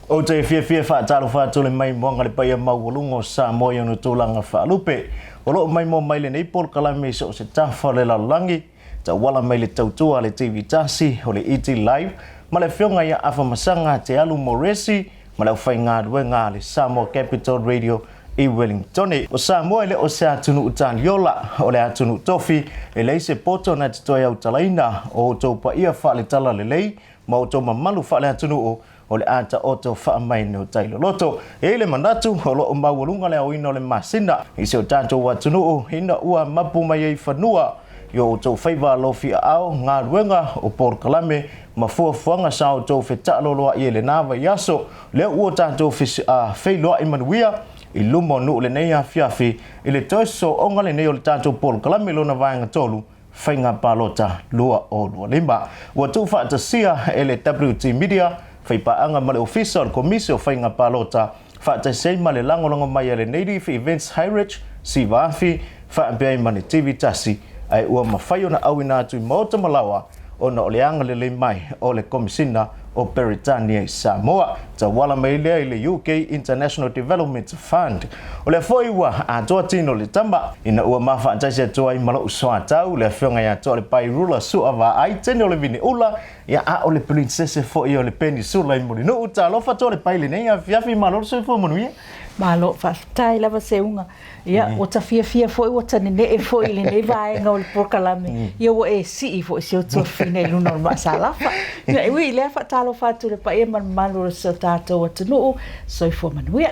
Ou te fiafia e faatalofa atu le maimoaga le paia maualuga o Samoa i ona tulaga faalupe. O lo o maimoa mai lenei polokalame i so o se tafa o le lalolagi, tauala mai le tautua a le TV tasi o le ET Live ma le afioga ia Afamasaga Te Alu Moresi ma le aufaigaluega a le Samoa Capital Radio i Wellingtone. O Samoa e le o se atunuu taliola, o le atunuu tofi, e leai se poto na te toe autalaina o outou paia faale-talalelei ma outou mamalu faale-atunuu o le a taoto faamainu tai loloto. E i ai le manatu o lo o maualuga le aoina o le masina i si o tatou atunuu ina ua mapu mai ai fanua i o outou faiva alofi aao, galuega o polokalame ma fuafuaga sa outou fetaaloloai ai lena vaiaso. Lea ua tatou feiloai manuia i luma o nuu lenei afiafi i le toe sooga lenei o le tatou polokalame lona vaega 3 Faiga Palota 2025. Ua tuufaatasia e le WT Media, faipaaga ma le Ofisa o le Komisi o Faiga Palota, faatasi ai ma le lagolago mai a le Native Events Heritage, Sivaafi, faapea ai ma le TV Tasi, ae ua mafai ona auina atu i maota ma laoa ona o le agalelei mai o le Komisina o Peretania i Samoa, tauala mai lea i le UK International Development Fund. O lea foi ua atoa tino le tama, ina ua mafaatasi atu ai ma lou soatau, le afioga ia Toalepai Rula Sua Vaai, teine o le Viniula, ia a o le Pirinsese foi o le Penisula i Mulinuu. Talofa Toalepai i lenei afiafi, malo le soifua manuia. Malo, faafetai lava Seuga. Ia, ua ta fiafia foi, ua ta nene'e foi i lenei vaega o le polokalame, ia ua e sii foi si ou tuafafine i luna o le maasalafa. Ia, e ui i lea, faatalofa atu i le paia ma le mamalu o si o tatou atunuu, soifua manuia.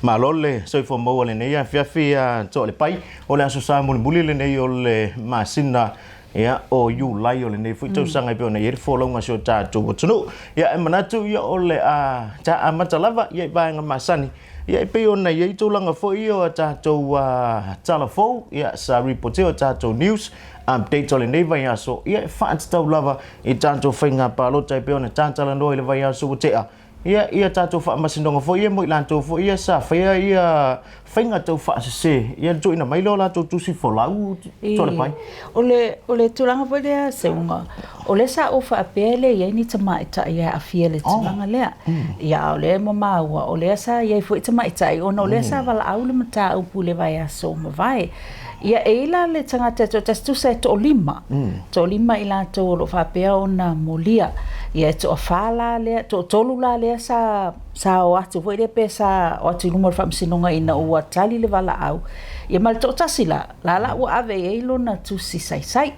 Malo le soifua maua lenei afiafi a Toalepai. O le Aso Sa mulimuli lenei o le masina ia, o Iulai o lenei foi tausaga e pei ona i ai le folauga a si o tatou atunuu. Ia, e manatu ia o le a ta amata lava ia i vaega masani. Ia e pei ona i ai tulaga foi ia o a tatou tala fou, ia sa ripotia o tatou news update o lenei vaiaso, ia e faatatau lava i tatou faiga palota e pei ona tatalanoa i le vaiaso ua tea. Ia, ia tatou faamasinoga foi ia mo i latou foi ia sa faia ia faiga tau faasese, ia le tuuina mai lea o latou tusi folau Toalepai. O le, o le tulaga foi lea Seuga, o lea sa ou faapea e le i ai ni tamaitai e aafia i le tulaga lea. Ia, a o lea ua maua, o lea sa i ai foi tamaitai ona o lea sa valaau le mataupu i le vaiaso ua mavae. Ia, e i ai la le tagata e toatasi, tusa e toalima, toalima i latou o lo o faapea ona molia. Ia, e toafa la lea, toatolu la lea sa sa o atu foi lea pe sa o atu i luma o le faamasinoga ina ua tali le valaau. Ia ma le toatasi la, la la ua ave i ai lona tusi saisai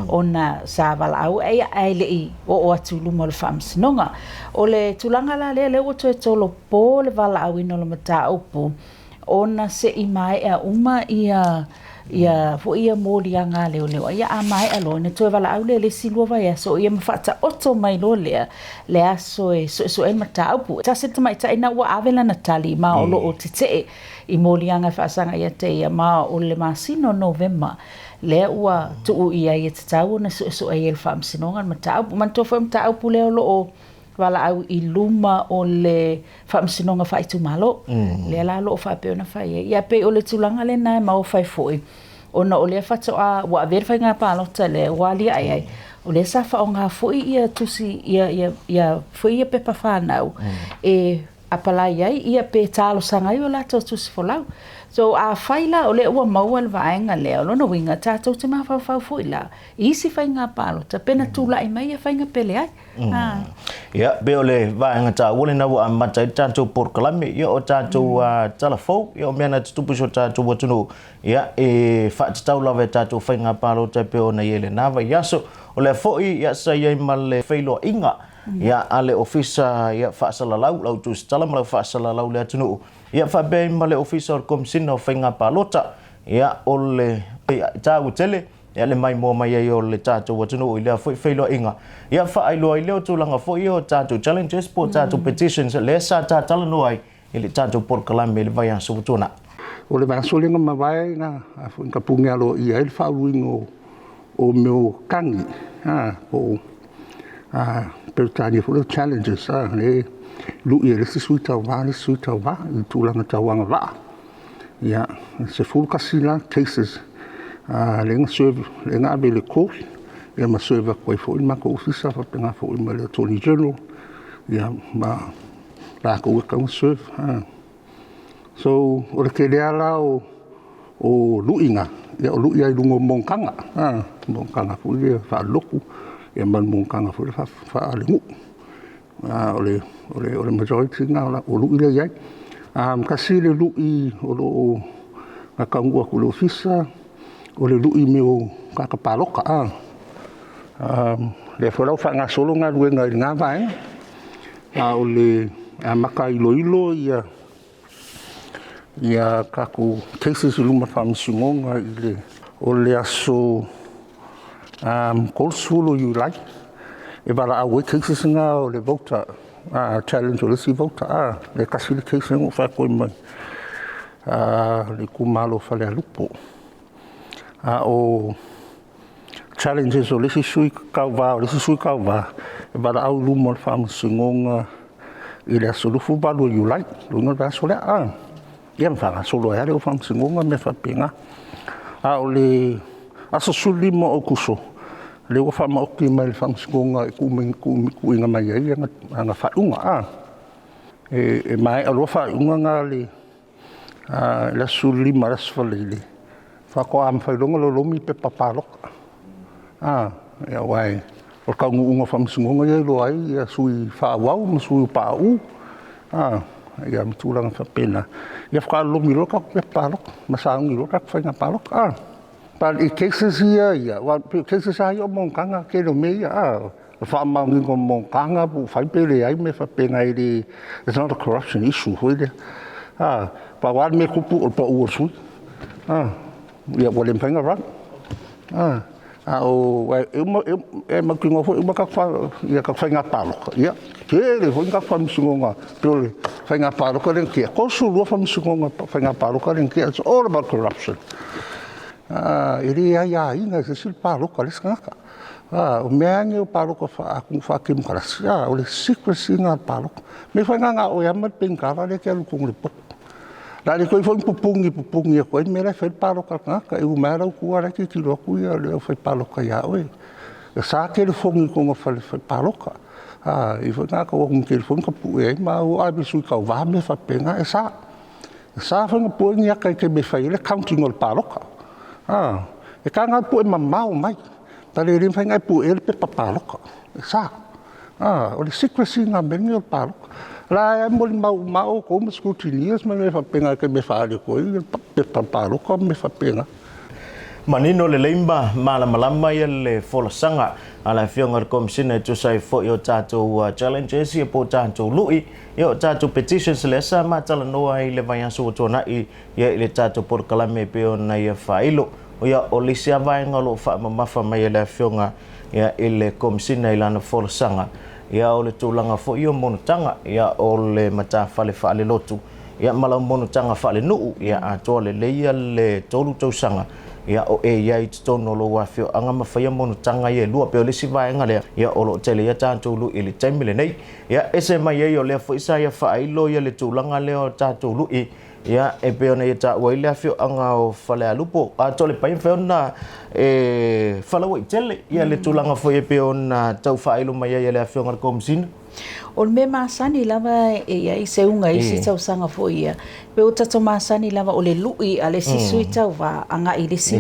ona sa valaau ia ae le i oo atu i luma o le faamasinoga. O le tulaga la lea, lea ua toe tolopo le valaauina o le mataupu ona se i maea uma ia ia foi ia moliaga a leoleo. Ia a maea loa ona toe valaau lea i le isi 2 vaiaso ia ma faataoto mai loa lea le aso e suesue ai le mataupu. Tasi le tamaitai na ua ave lana tali ma o lo o tetee i moliaga e faasaga ia te ia ma o le masina o Novema lea ua tuu i ai e tatau ona suesue ai e le Faamasinoga le mataupu. Manatua foi o le mataupu lea o lo o valaau i luma o le Faamasinoga Faaitumalo, lea la o lo o faapea ona fai ai. Ia pei o le tulaga lena e maofa ai foi, ona o lea faatoa ua avea le faiga palota lea ua aliae ai, o lea sa faaaoga foi ia tusi ia ia ia foi ia pepa fanau e apalai ai ia pe talosaga ai o latou tusi folau. So afai la o lea ua maua le vaega lea, o lona uiga tatou te mafaufau foi la i isi faiga palota pe na tulai mai ia faiga pe leai. Ia, pei o le vaega taua lena ua amata ai le tatou polokalame, ia o tatou tala fou, ia o mea na tutupu i si o tatou atunuu, ia e faatatau lava i tatou faiga palota e pei ona i ai lena vaiaso. O lea foi ia sa i ai ma le feiloaiga ia a le Ofisa ia faasalalau lau tusitala ma lau faasalalau i le atunuu, ia faapea ai ma le Ofisa o le Komesina o Faiga Palota, ia o le taua tele Ia le maimoa mai ai o le tatou atunuu i lea foi feiloaiga. Ia faailoa ai lea o tulaga foi ia o tatou challenges po o tatou petitions lea sa ta talanoa ai i le tatou polokalame i le vaiaso ua tuanai. O le vaiaso lea na mavae na foi na pune aloaia ai le faauluina o mea o tagi po o Peretania foi lea o challenges lea e lui e le isi sui tauva le isi sui tauva i tulaga tau agavaa. Ia, 11 la cases lea na serve, lea na ave i le court, ia ma serve atu ai foi le matou ofisa faapena foi ma le Attorney General, ia ma lakou e tatau ona serve. So o le tele lava la o lu'i na, ia o lu'i lava i luga o monotaga, monotaga foi lea faalelotu ma le monotaga foi lea faalenuu. O le majority lena o lu'i lea e i ai. Tasi le lu'i o lo o taunuu atu i le Ofisa, o le lu'i i mea o tagata palota. O lea foi la ua faagasolo galuega i lena vaega, a o le amata iloilo tatou cases i luma o le Faamasinoga o le aso 30 o Iulai e valaau ai cases na o le voter challenge o le isi voter, lea e tasi le case lea na ou fai atu ai ma le itumalo o Falealupo. A o challenges o le isi sui tauva o le isi sui tauva e valaau i luma o le Faamasinoga i le aso 28 o Iulai, lona uiga o le vaiaso lea. Ia ma faagasolo ai lava le Faamasinoga ma mea faapena. A o le aso 15 o Aokuso, lea ua faamaoti mai e le Faamasinoga e tuuina mai ai ana faaiuga. E maea loa faaiuga na i le aso 15 i le aso Faraile, faatoa mafai loa ona lolomi pepa palota. Aua o le taunuuga o faamasinoga ia e iloa ai sui faaauau ma sui ua pauu, ia ma tulaga faapena. Ia faatoa lolomi loa tatou pepa palota ma sauni loa tatou faiga palota. But i cases ia, aua pei o cases lava ia o monotaga le tele o mea ia, o le faamaoniga o monotaga po ua fai pe leai ma mea faapena e le, it's not a corruption issue foi lea. Pau lava le mea e tupu o le pau o le sui, ia ua le mafai ona run. A o, e mautinoa foi e uma tatou faiga palota, ia, tele foi ni tatou faamasinoga, pei o le faiga palota lea na tea, 32 faamasinoga faiga palota lea na tea, it's all about corruption. E le aiaina e se isi le palota a le isi tagata. O mea lava nei o palota atunuu faatemokarasi, o le secrecy lena o le palota. O le mea foi lena na o oe lava ma le penitala lea e te alu i totonu o le potu. O le a le toe i ai foi ni pupuni e pupuni atu ai le mea la e fai ai le palota a le tagata. E uma lava lau tua o la e tilotilo atu le aufaipalota ia oe. E sa telefoni i totonu o fale palota. E i ai foi tagata ua o atu ma telefoni tapue ai ma o ave i sui tauva ma mea faapena, e sa. E sa foi ona pue ni ata i le taimi e fai ai le counting o le palota. E taga lava pue mamao mai, but e le mafai ona e puea le pepa palota, e sa. O le secrecy lena o mea nei o le palota. O la e molimau uma lava outou ma scrutineers ma mea faapena i le taimi e faaali atu ai pepa palota ma mea faapena. Manino lelei ma malamalama le folasaga a le Afioga i le Komesina e tusa ai foi o tatou challenges ia po o tatou lui ia o tatou petitions lea sa matalanoa ai i le vaiaso ua tuanai ia i le tatou polokalame e pei ona ia faailo. Ia o le isi lava vaega o lo o faamamafa mai e le Afioga ia i le Komesina i lana folasaga, ia o le tulaga foi o monotaga, ia o le matafale faalelotu, ia ma lau monotaga faalenuu, ia atoa lelei ia le 3 tausaga, ia o e i ai i totonu o lou afioaga ma faia monotaga ia e lua. Pei o le isi vaega lea, ia o lo o tele ia tatou lui i le taimi lenei. Ia ese mai ai o lea foi sa ia faailo ia le tulaga lea o tatou lui, ia e pei ona ia taua ai le afioaga o Falealupo. Atoa le pai mafai ona e falauaitele ia le tulaga foi e pei ona tau faailo mai ai e le Afioga i le Komesina. O le mea masani lava e i ai seuga i isi tausaga foi ia, pei ua tatou masani lava o le lui a le isi sui tauva agai i le isi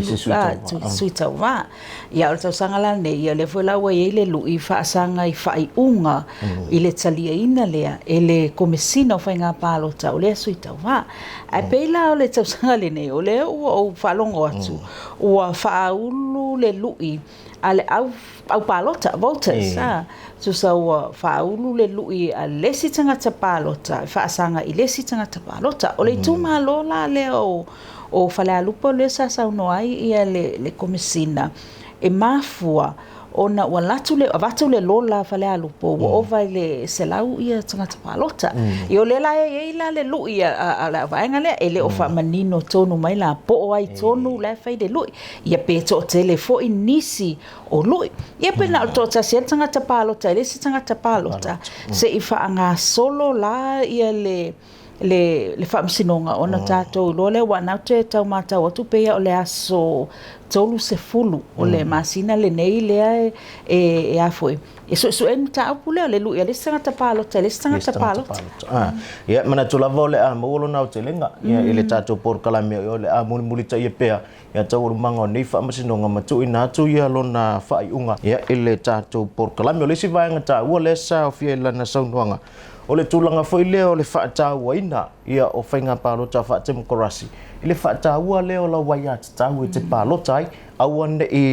sui tauva. Ia, o le tausaga la lenei, ia, o lea foi la ua i ai le lui faasaga i faaiuga i le taliaina lea e le Komesina o Faiga Palota o lea sui tauva. Ae pei la o le tausaga lenei, o lea ua ou faalogo atu, ua faaulu le lui a le au, au palota, voters, a, tusa ua faaulu le lui a le isi tagata palota e faasaga i le isi tagata palota. O le itumalo la lea o Falealupo lea sa saunoa ai ia le Komesina, e mafua ona ua latu le, avatu le lola a Falealupo ua ova i le 100 ia tagata palota. Ia o lea la e i ai la le lui a le vaega lea, e le o faamanino tonu mai la po o ai tonu la e fai le lui. Ia pe toatele foi nisi o lui. Ia pe na o le toatasi ai le tagata palota i le isi tagata palota, se i faagasolo la ia le le le faamasinoga ona tatou iloa lea aua na ou te tau matau atu pei o le aso 30 o le masina lenei lea e e a foi e suesue ai le mataupu lea o le lui a le isi tagata palota i le isi tagata palota. Ia, manatu lava o le a maua lona aotelega ia i le tatou polokalame o le a mulimulitaia pea ia taualumaga o nei faamasinoga ma tuuina atu ia lona faaiuga ia i le tatou polokalame. O le isi vaega taua lea sa aofia i lana saunoaga, o le tulaga foi lea o le faatauaina ia o faiga palota faatemokarasi i le faataua lea o lau aiatatau e te palota ai, aua ne i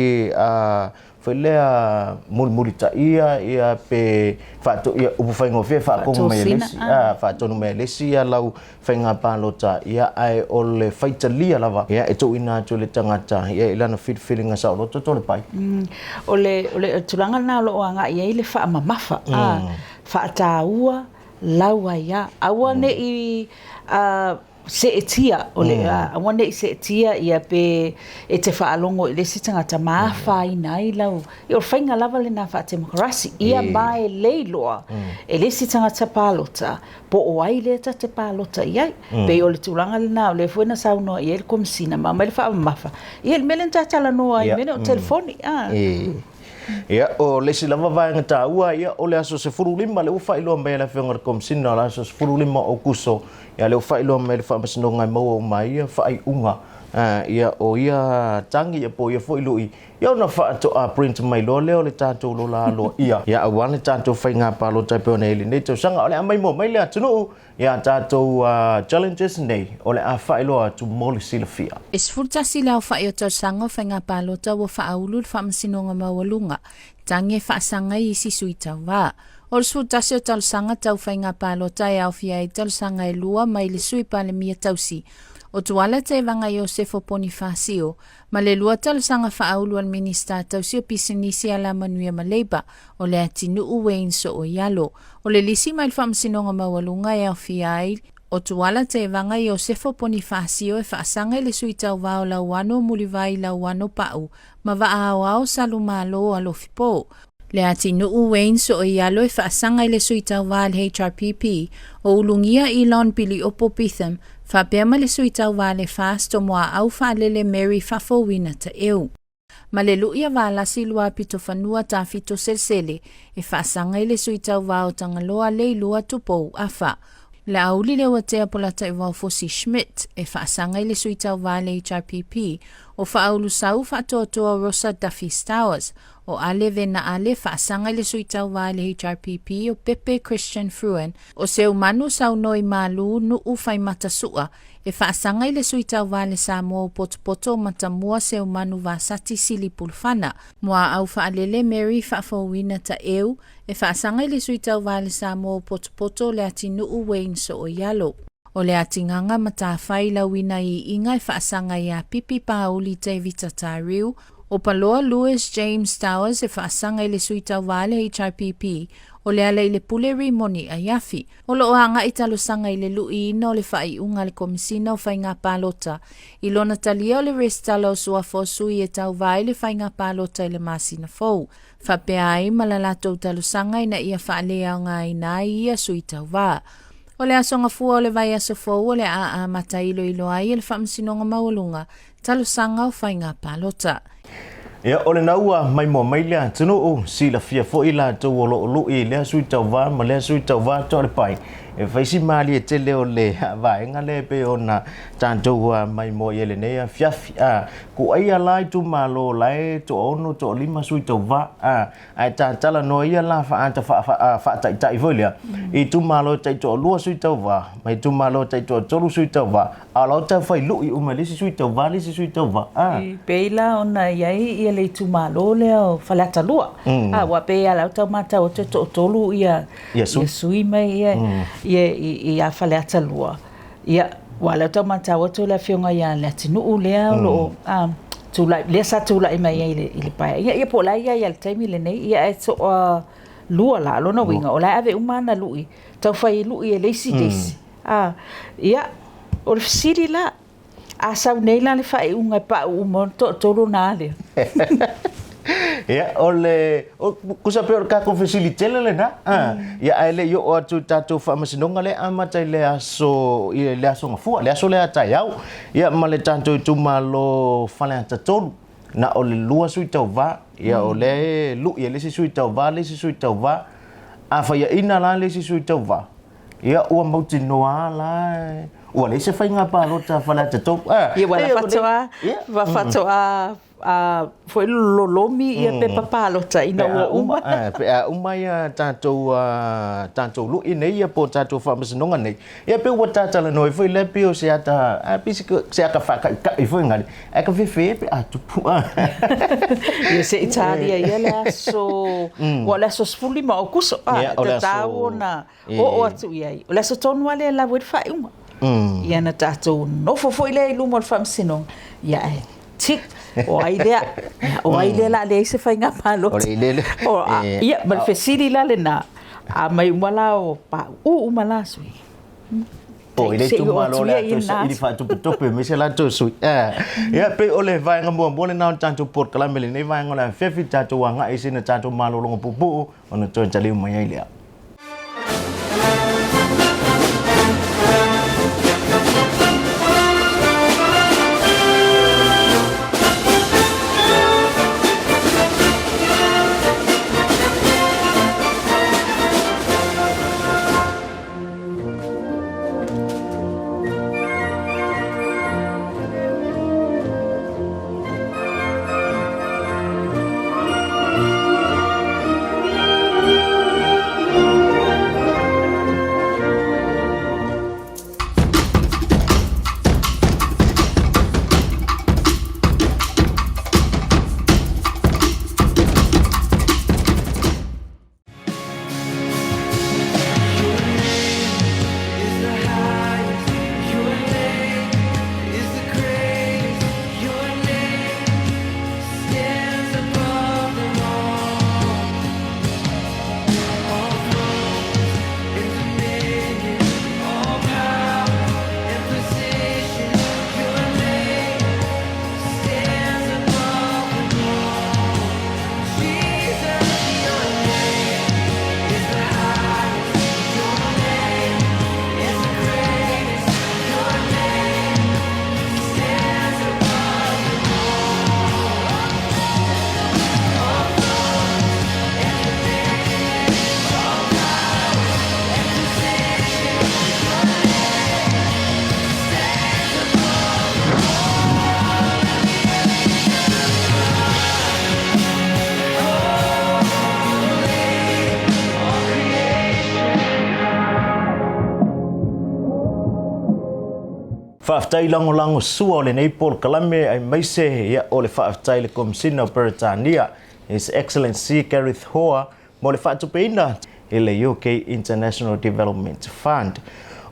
foi lea mulimulitaia ia pe faato ia upu faigofie faatonu mai e le isi faatonu mai e le isi ia lau faiga palota ia ae o le faitalia lava ia e tuuina atu i le tagata ia i lana filifiliga saoloto to le pai. O le o le tulaga lena o lo o agai ai le faamamafa faataua lau aia aua ne i seetia o le aua ne i seetia ia pe e te faalogo i le isi tagata ma afaina ai lau ia o le faiga lava lena faatemokarasi ia ma e le iloa e le isi tagata palota po o ai lea ta te palota i ai. Pei o le tulaga lena o lea foi na saunoa i ai le Komesina ma aumai le faamamafa ia le mea lea na ta talanoa ai i mea nei o telefoni. Ia, o le isi lava vaega taua, ia, o le aso 15, lea ua faailoa mai e le Afioga i le Komesina, o le aso 15 o Aokuso, ia, lea ua faailoa mai e le Faamasinoga e maua uma ai ia faaiuga, ia, o ia tagi, ia, po o ia foi lui, ia, ona faatoa print mai loa lea o le tatou lola aloaia, ia, aua le tatou faiga palota e pei ona i ai lenei tausaga. O le a maimoa mai le atunuu ia tatou challenges nei, o le a faailoa atu mo le silafia. E 11 le aofai o tausaga o faiga palota ua faaulu i le Faamasinoga Maualuga, tagi e faasaga i isi sui tauva. O le 11 o talosaga tau faiga palota e aofia ai talosaga e lua mai le Sui Palemia tausi o Tuala Tevaga Iosefo Ponifasio ma le lua talosaga faaulu a le Minisita tausi o Pisinisi Alamanuia ma Leipa o Leatinuu Wayne Sooialo. O le lisi mai le Faamasinoga Maualuga e aofia ai o Tuala Tevaga Iosefo Ponifasio e faasaga i le Sui Tauva o Lauano Mulivai Lauano Pau ma Vaa Aoao Salumalo Alofipo. Leatinuu Wayne Sooialo e faasaga i le Sui Tauva a le HRPP o Ulugia Elon Piliopo Betham faapea ma le Sui Tauva a le FAST o Muaau Faalele Mary Faafouina Taeu. Ma le lui a Valasi Luapitofanua Tafito Selesele e faasaga i le Sui Tauva o Tagaloa Leilua Tupou Afa. Laauli Leuatea Polataivao Fosi Schmidt e faasaga i le Sui Tauva a le HRPP o Faaulu-Sau Faatoatoa Rosa Duffy Stowers o Ale Vena Ale faasaga i le Sui Tauva a le HRPP o Pepe Christian Fruin o Seumanu Saunoi Malu Nuu Faimata Sua e faasaga i le Sui Tauva a le Samoa o Potopoto o Matamua Seumanu Vasati Sili Pulufana Muaau Faalele Mary Faafouina Taeu e faasaga i le Sui Tauva a le Samoa o Potopoto o Leatinuu Wayne Sooialo. O le Atiganga Matafai Lauina Iiga e faasaga iā Pipi Pauli Tevita Tariu o Paloa Louis James Towers e faasaga i le Sui Tauva a le HRPP o Lealailepule Rimoni Aiafi. O lo o agai talosaga i le luiina o le faaiuga a le Komesina o Faiga Palota i lona talia o le resitala o suafa o sui e tauva ai le faiga palota i le masina fou, faapea ai ma la latou talosaga ina ia faaleaogaina ai ia sui tauva. O le aso gafua o le vaiaso fou o le a amata iloilo ai e le Faamasinoga Maualuga talosaga o faiga palota. Ia, o lena ua maimoa mai le atunuu, silafia foi latou o lo o lui i lea sui tauva ma lea sui tauva toalepai. E fai si malie tele o le vaega lea e pei ona tatou maimoa i ai lenei afiafi. Kuai la itumalo la e toaono, toalima sui tauva, ae talanoa ia la faaata faataitai foi lea i itumalo e taitoalua sui tauva ma itumalo e taitoatolu sui tauva, a o la e tau fai lui uma e le isi sui tauva le isi sui tauva. E pei la ona i ai ia le itumalo lea o Faleata 2, aua pei lava o lau tau matau atu e toatolu ia sui mai ia ia Faleata 2. Ia, aua o lea tau matau atu le afioga ia Leatinuu lea o lo o tulai, lea sa tulai mai ai i le paeaiga. Ia po o la e i ai lava i le taimi lenei, ia ae toa lua la, o lona uiga, o la e ave uma ana lui, tau fai lui e le isi le isi. Ia, o le fesili la, a sau nei la le faaiuga e pau uma ona toatolu ona a lea? Ia, o le, tusa pei o le tatou fesili tele lena, ia ae le i oo atu i tatou faamasinoga lea e amata i le aso, i le aso Gafua, le aso lea a taeao, ia ma le tatou itumalo Faleata 3, na o le 2 sui tauva, ia o lea e lui e le isi sui tauva le isi sui tauva, a faiaina la le isi sui tauva, ia ua mautinoa la ua leai se faiga palota a Faleata 3. Ia ua faatoa, faatoa foi lolomi ia pepa palota ina ua uma. Pe a uma ia tatou tatou lui nei ia po o tatou faamasinoga nei, ia pei ua tatalanoa ai foi lea pei o se ata, a pei se ata faataitai foi ngale, ae ka fefe pe a tupu. Ia se i talia ia le aso, ua o le aso 15 o Aokuso, e tatau ona oo atu i ai. O le aso tonu lava lea e lavo ai le faaiuga. Ia na tatou nofo foi lea i luma o le faamasinoga, ia ae tick, o ai lea, o ai lea o le a leai se faiga palota. Ia, ma le fesili la lena, a mai uma la o pauu uma la sui. Po i le itumalo le a toe saili faatopetope mai se latou sui. Ia, pei o le vaega muamua lena o le tatou polokalame i lenei vaega o le afiafi, tatou agai i sina tatou malologa puupuu ona toe taliu mai ai lea. Faafetai lagolago sua o lenei polokalame aemaise ia o le faafetai i le Komesina o Peretania, His Excellency Gareth Hoare, mo le faatupeina i le UK International Development Fund.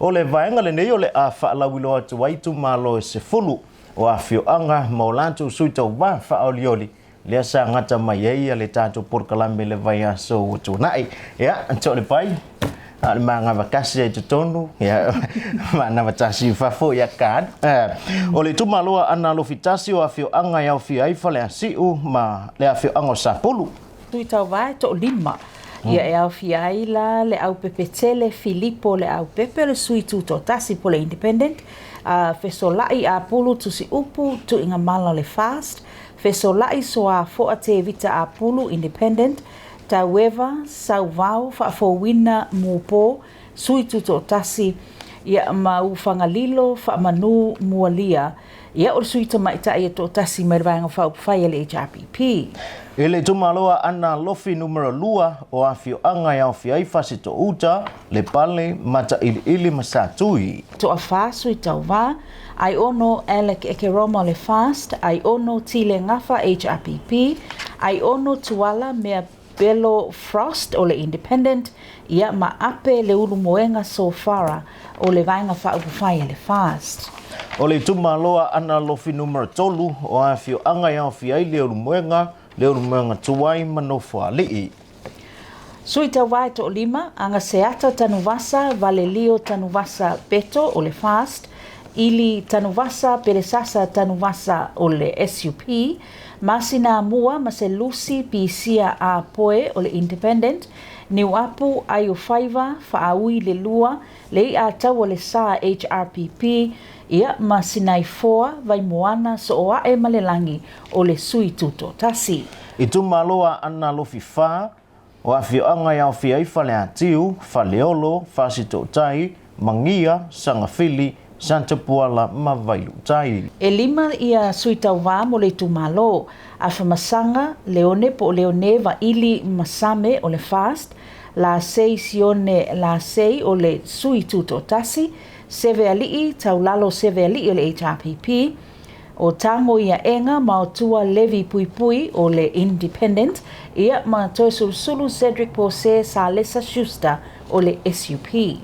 O le vaega lenei o le a faalauiloa atu ai itumalo e 10 o afioaga ma o latou sui tauva faaolioli lea sa gata mai ai le tatou polokalame i le vaiaso ua tuanai. Ia, Toalepai, a o le magavakasi ai totonu, ia, manavatasi i fafo, ia ka alu. O le itumalo a Aana Alofi Tasi o afioaga e aofia ai Faleasiu ma le afioaga o Sapulu. Tui tauva e toalima ia e aofia ai la le Aupepetele Filipo Leaupepe o le sui tutoatasi po o le Independent, Fesolai Apulu Tusiupu Tuigamala o le Fast, Fesolai Soafoa Tevita Apulu Independent, Taueva Sauvao Faafouina Mupo sui tutoatasi, ia ma Ufagalilo Faamanu Mualia Ia, o le sui tamaitai e toatasi mai le Vaega Faaupufai a le HRPP. I le itumalo a Aana Alofi Numera 2 o afioaga e aofia ai Fasitoouta, Lepale, Matailiili ma Satui. Toafa sui tauva, Aiono Alec Ekeroma o le Fast, Aiono Tile Gafa HRPP, Aiono Tuala Mea Belo Frost o le Independent, ia, ma Ape Leulumoega Sofara o le Vaega Faaupufai a le Fast. O le itumalo a Aana Alofi Numera 3 o afioaga e aofia ai Leulumoega, Leulumoega Tuai ma Nofoalii. Sui tauva e toalima, Agaseata Tanuvasa, Valelio Tanuvasa Beto o le Fast, Ili Tanuvasa Pelesasa Tanuvasa o le SUP, Masinamua ma Selusi Pisia Apoe o le Independent, Niuapu Aiofaiva Faaui Lelua Le I'a Taua Le Sa HRPP, ia ma Sinaifoa Vaimoana Sooae Malelagi o le Sui Tutoatasi. Itumalo Aana Alofi 4, o afioaga e aofia ai Faleatiu, Faleolo, Fasitootai, Magia, Sagafili, Satapuala ma Vailuutai. E 5 ia sui tauva mo le itumalo, Afamasaga, Leone po o Leone Vaili Masame o le FAST, Lasei Sione Lasei o le Sui Tutoatasi, Seveali'i Taulalo Seveali'i o le HRPP, o Tago ia Ega ma o Tua Levi Puipui o le Independent, ia ma Toesulusulu Cedric Pose Salesa Schuster o le SUP.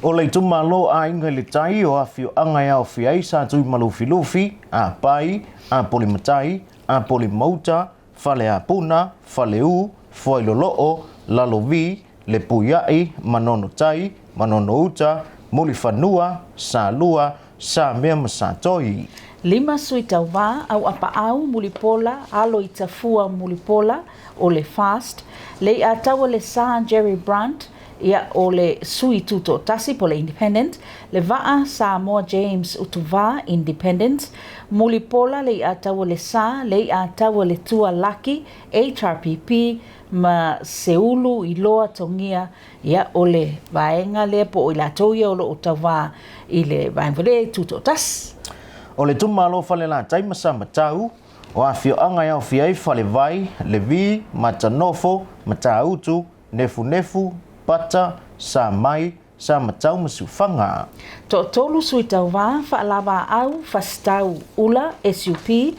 O le itumalo Aiga i le Tai o afioaga e aofia ai Satuimalufilufi, Apai, Apolimatai, Apolimauta, Faleapuna, Faleu, Fuailoloo, Lalovi, Lepuia'i, Manonotai, Manonouta, Mulifanua, Salua, Samea ma Satoi. 5 sui tauva, Auapaau, Mulipola, Alo i Tafua, Mulipola, o le FAST, Lei'ataua Le Sa, Jerry Brandt, ia o le Sui Tutoatasi po o le Independent, Le Vaa Samoa James Utuvā, Independent, Mulipola Lei'ataua Le Sa, Lei'ataua Le Tua Laki, HRPP, ma Seulu Iloa Togia, ia o le vaega lea po o i latou ia o lo o tauva i le vaega foi lea Tutoatasi. O le itumalo Falelatai ma Samatau, o afioaga e aofia ai Falevai, Levi, Matanofo, Matautu, Nefunefu, Pata, Samai, Samatau ma Siufaga. Toatolu sui tauva, Faalavaau, Fasitau, Ula, SUP,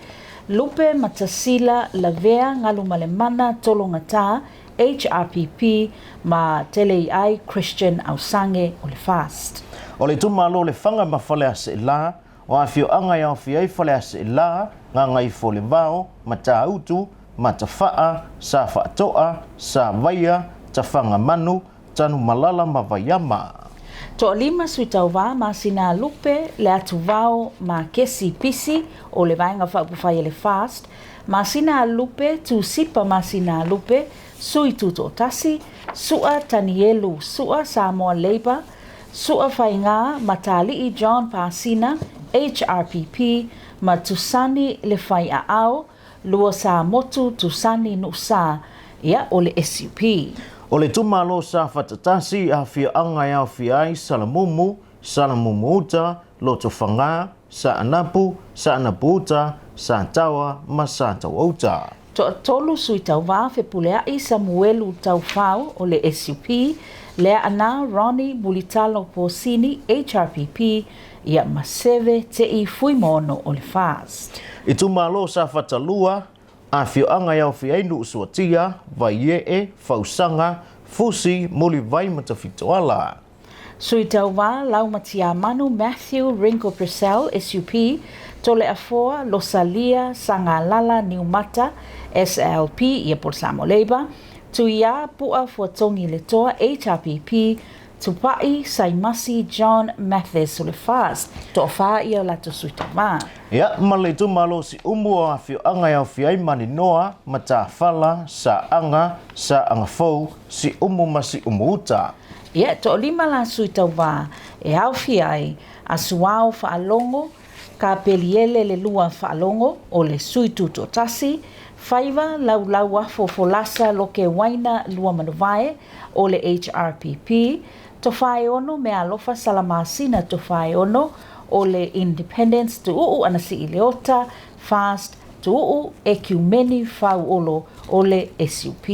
Lupe Matasila, Lavea, Galumalemana, Tologata, HRPP, ma Teleiai Christian Ausange o le FAST. O le itumalo Lefaga ma Faleaseela, o afioaga e aofia ai Faleaseela, Gagaifolevao, Matautu, Matafaa, Safaatoa, Savaia, Tafagamanu, Tanumalala ma Vaiama. Toalima sui tauva, Masina Lupe, Le Atuvao ma Kesi Pisi o le Vaega Faaupufai a le FAST, Masina Lupe, Tusipa Masina Lupe, Sui Tutoatasi, Sua Tanielu Sua, Samoa Labour, Sua Faiga, Matali'i John Pasina, HRPP, ma Tusani Le Faiaao, Lua Sa Motu Tusani Nuusa, ia o le SUP. O le itumalo Safata 1, afioaga e aofia ai Salamumu, Salamumuuta, Lotofaga, Saanapu, Saanapuuta, Sataoa ma Satauauta. Toatolu sui tauva, Fepulea'i Samuelu Taufao o le SUP, Leaana Ronnie Mulitalo Posini, HRPP, ia ma Seve Te'i Fuimono o le FAST. Itumalo Safata 2, afioaga e aofia ai Nuusuatia, Vaiee, Fausaga, Fusi, Mulivai ma Tafitoala. Sui tauva, Laumatiamanu Matthew Ringo Purcell, SUP, Toleafoa, Losalia, Sagalala, Niumata, SLP, ia po le Samoa Labour, Tuia Pua Fuatogi Letoa, HRPP, Tupai Saimasi John Mathis o le FAST, toafa ia o latou sui tauva. Ia, ma le itumalo Siumu o afioaga e aofia ai Maninoa, Matafala, Saaga, Saagafou, Siumu ma Siumu-uta. Ia, toalima la sui tauva e aofia ai Asuao Faalogo, Kapeliele Le Lua Faalogo o le Sui Tutoatasi, Faiva Laulauafo Folasa Loke Waina Luamanuvae o le HRPP, Tofaeono Mealofa Salamasina Tofaeono o le Independence, Tuuu Anasii Leota, FAST, Tuuu Ekiumeni Fauolo o le SUP.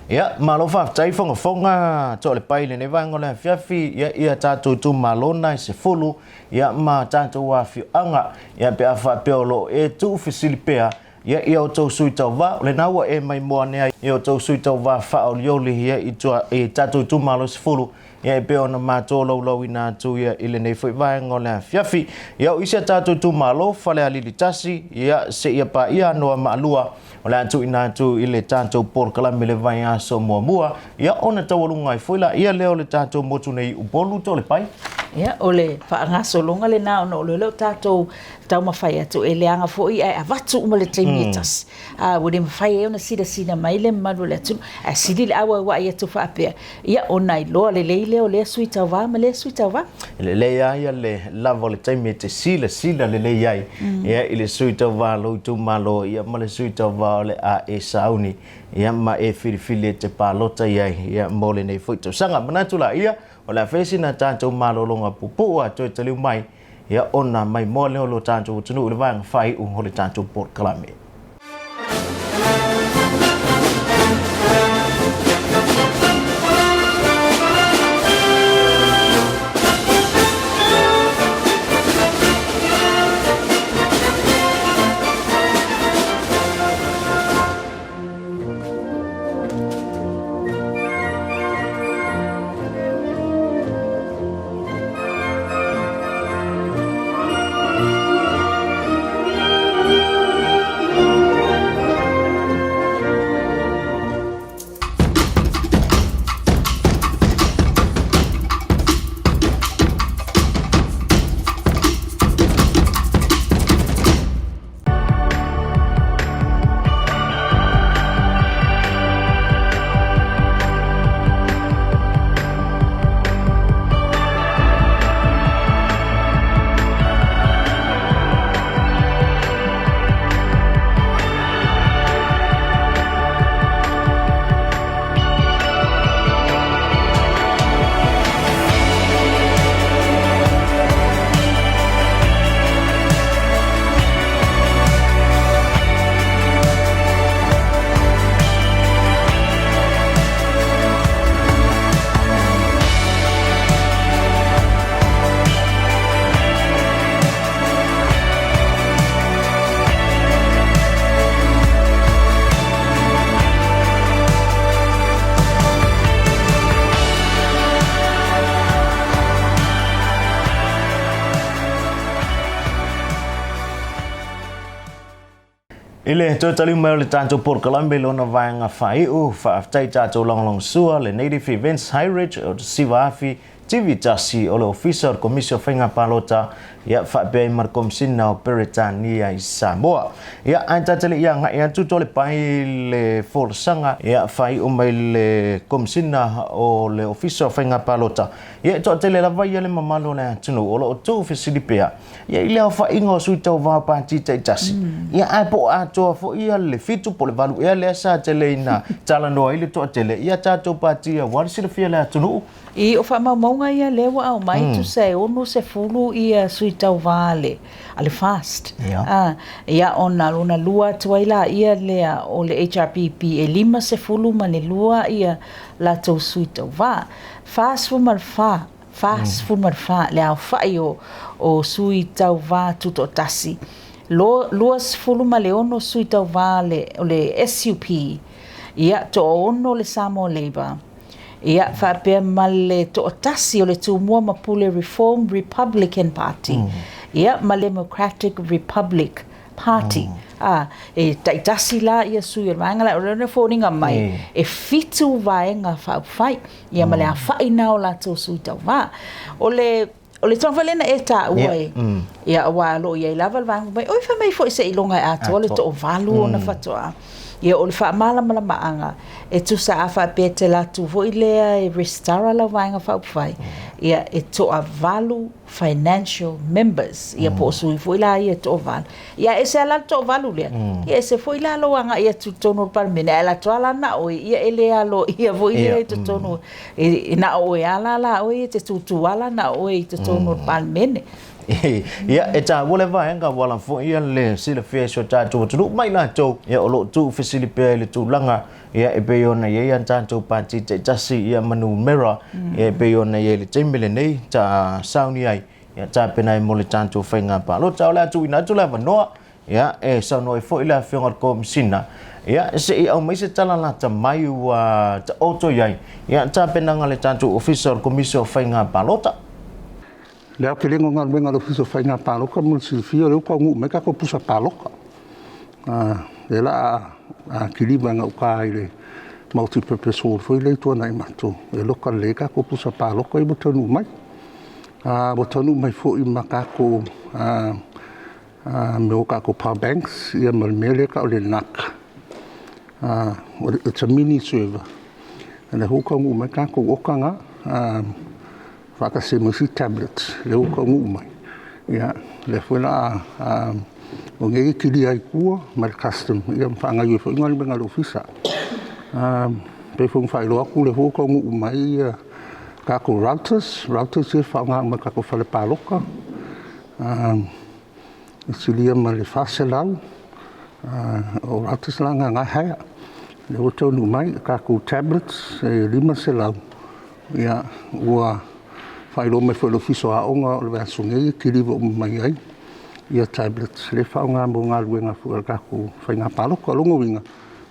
Ia, malo faafetai fogafoga Toalepai i lenei vaega o le afiafi, ia, ia tatou itumalo na e 10, ia, ma tatou afioaga, ia, pe a faapea o lo o e tuufesili pea, ia, i a outou sui tauva, o lena ua e maimoa ane ai i a outou sui tauva faaolioli, ia, i tua, i tatou itumalo e 10, ia, e pei ona matou laulauina atu, ia, i lenei foi vaega o le afiafi. Ia, o isi a tatou itumalo, Falealili 1, ia, seia paia Anoamaa 2, o le a tuuina atu i le tatou polokalame i le vaiaso muamua, ia, ona taualuga ai foi laia lea o le tatou motu nei i Upolu, Toalepai. Ia, o le faagasologa lena ona o lea o tatou taumafai atu e leaga foi ae avatu uma le taimi e tasi. A ua le mafai ai ona silasila mai le mamalu o le atunuu. Ae sili le auauai atu faapea, ia ona iloa lelei lea o lea sui tauva ma lea sui tauva. E lelei lava ia le lava o le taimi e te silasila lelei ai ia i le sui tauva o lou itumalo ia ma le sui tauva o le a e sauni ia ma e filifili e te palota i ai ia mo lenei foi tausaga. Manatu laia, o le a fai sina tatou malologa puupuu a toe taliu mai ia ona maimoa lea o lo tatou atunuu i le vaega faaiu o le tatou polokalame. I le toe taliu mai o le tatou polokalame i lona vaega faaiu, faafetai tatou lagolagosua le Native Events High Ridge o te siva afi TV tasi o le Ofisa o le Komisi o Faiga Palota ia faapea ai ma le Komisina o Peretania i Samoa. Ia ae tatou le i agai atu to le pai le folasaga ia faaiu mai le Komisina o le Ofisa o Faiga Palota. Ia e toatele lava ia le mamalu o le atunuu o lo o tuufesili pea ia i le aofaiga o sui tauva o pati taitasi. Ia ae po o atoa foi ia le 7 po o le 8 ea lea sa tele ina talanoa ai le toatele ia tatou pati aua le silafia e le atunuu. I o faamaumauga ia lea ua aumai tusa e 60 ia sui tauva a le a le FAST. Ia ona lona lua atu ai laia lea o le HRPP e 52 ia latou sui tauva. 44, 44 le aofai o sui tauva tutoatasi. 26 sui tauva o le SUP, ia toaono le Samoa Labour, ia faapea ma le toatasi o le Tumua ma Pule Reform Republican Party, ia ma le Democratic Republic Party. A, e taitasi la ia sui o le vaega lea, o lea e foliga mai, e 7 vaega faaupufai, ia ma le aofai na o latou sui tauva. O le O le tulaga foi lea na e taua e, ia aua o lo o i ai lava le vaega mai, oi fai mai foi seiloga e atoa le toavalu ona faatoa. Ia o le faamalamalamaga e tusa a faapea e te alu atu foi lea e resitala lau Vaega Faaupufai, ia e toavalu financial members, ia po o sui foi la ia e toavalu. Ia e ese lava la le toavalu lea, ia ese foi la lou agai atu i totonu o le Palemene, ae alu atu lava la na o oe, ia e le aloaia foi lea i totonu, e na o oe lava la oe e te tūtū lava la na o oe i totonu o le Palemene. Ia, e taua le vaega ua ala foi le silafia i si o tatou atunuu mai latou ia o lo o tuufesili pea i le tulaga ia e pei ona i ai a tatou pati taitasi ia ma numera ia e pei ona i ai i le taimi lenei ta sauni ai ia tapena ai mo le tatou faiga palota. O le a tuuina atu le avanoa ia e saunoa ai foi le Afioga i le Komesina ia se i aumai se tala lata mai ua taoto i ai ia tapenaga a le tatou Ofisa o le Komisi o Faiga Palota. Le aotelega o galuega a le Ofisa o Faiga Palota mo le silafia o lea ua taunuu mai tatou pusa palota. Lea la a kiliva i gauta i le multi-purpose hall foi lea i Tuanaimato e loka lelei ai tatou pusa palota ia ua taunuu mai. Ua taunuu mai foi ma tatou mea o tatou power banks ia ma le mea lea e tau o le NUC. It's a mini server. O lea foi ua taunuu mai tatou oka na faatasi ai ma isi tablets lea ua taunuu mai. Ia, lea foi o le a... o nei e kilia ai i tua ma le custom ma faagaoioi ai foi galuega a le Ofisa. E pei foi ona faailoa atu o lea foi ua taunuu mai tatou routers, routers ia e faaaoga uma e tatou fale palota, e silia ma le 400. O routers la na o lena e hire. O lea ua taunuu mai tatou tablets e 500. Ia, ua faailoa mai foi e le Ofisa o Aoga o le vaiaso nei e kiliva uma mai ai ia tablets lea e faaaoga mo galuega foi a le tatou faiga palota. O lona uiga,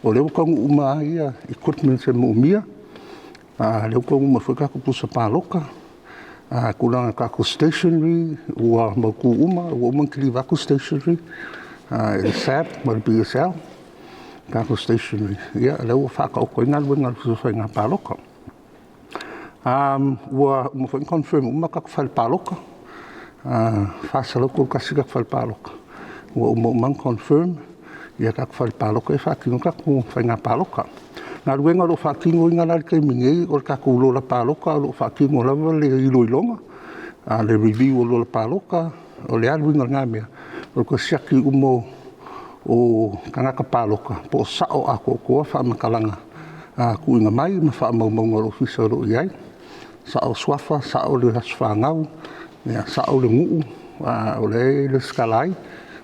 o lea ua taunuu uma lava ia equipments e moomia, o lea ua taunuu mai foi tatou pusa palota, tulaga i tatou stationery ua mautu uma, ua uma ona kiliva atu stationery e le SABB ma le BSL tatou stationery, ia o lea ua faataoto ai galuega a le Ofisa o Faiga Palota. Ua uma foi ona confirm uma tatou fale palota, 431 tatou fale palota, ua uma uma ona confirm ia tatou fale palota e faatino tatou faiga palota. O galuega o lo o faatinoina la i le taimi nei, o le tatou lola palota o lo o faatino lava le iloiloga, le review o lola palota. O le aluina o lena mea, o le toe siaki uma o tagata palota po o sao atoatoa faamatalaga tuuina mai ma faamaumauga a le ofisa o lo o i ai. Sao suafa, sao le aso fanau, sao le nuu o lea e resitala ai,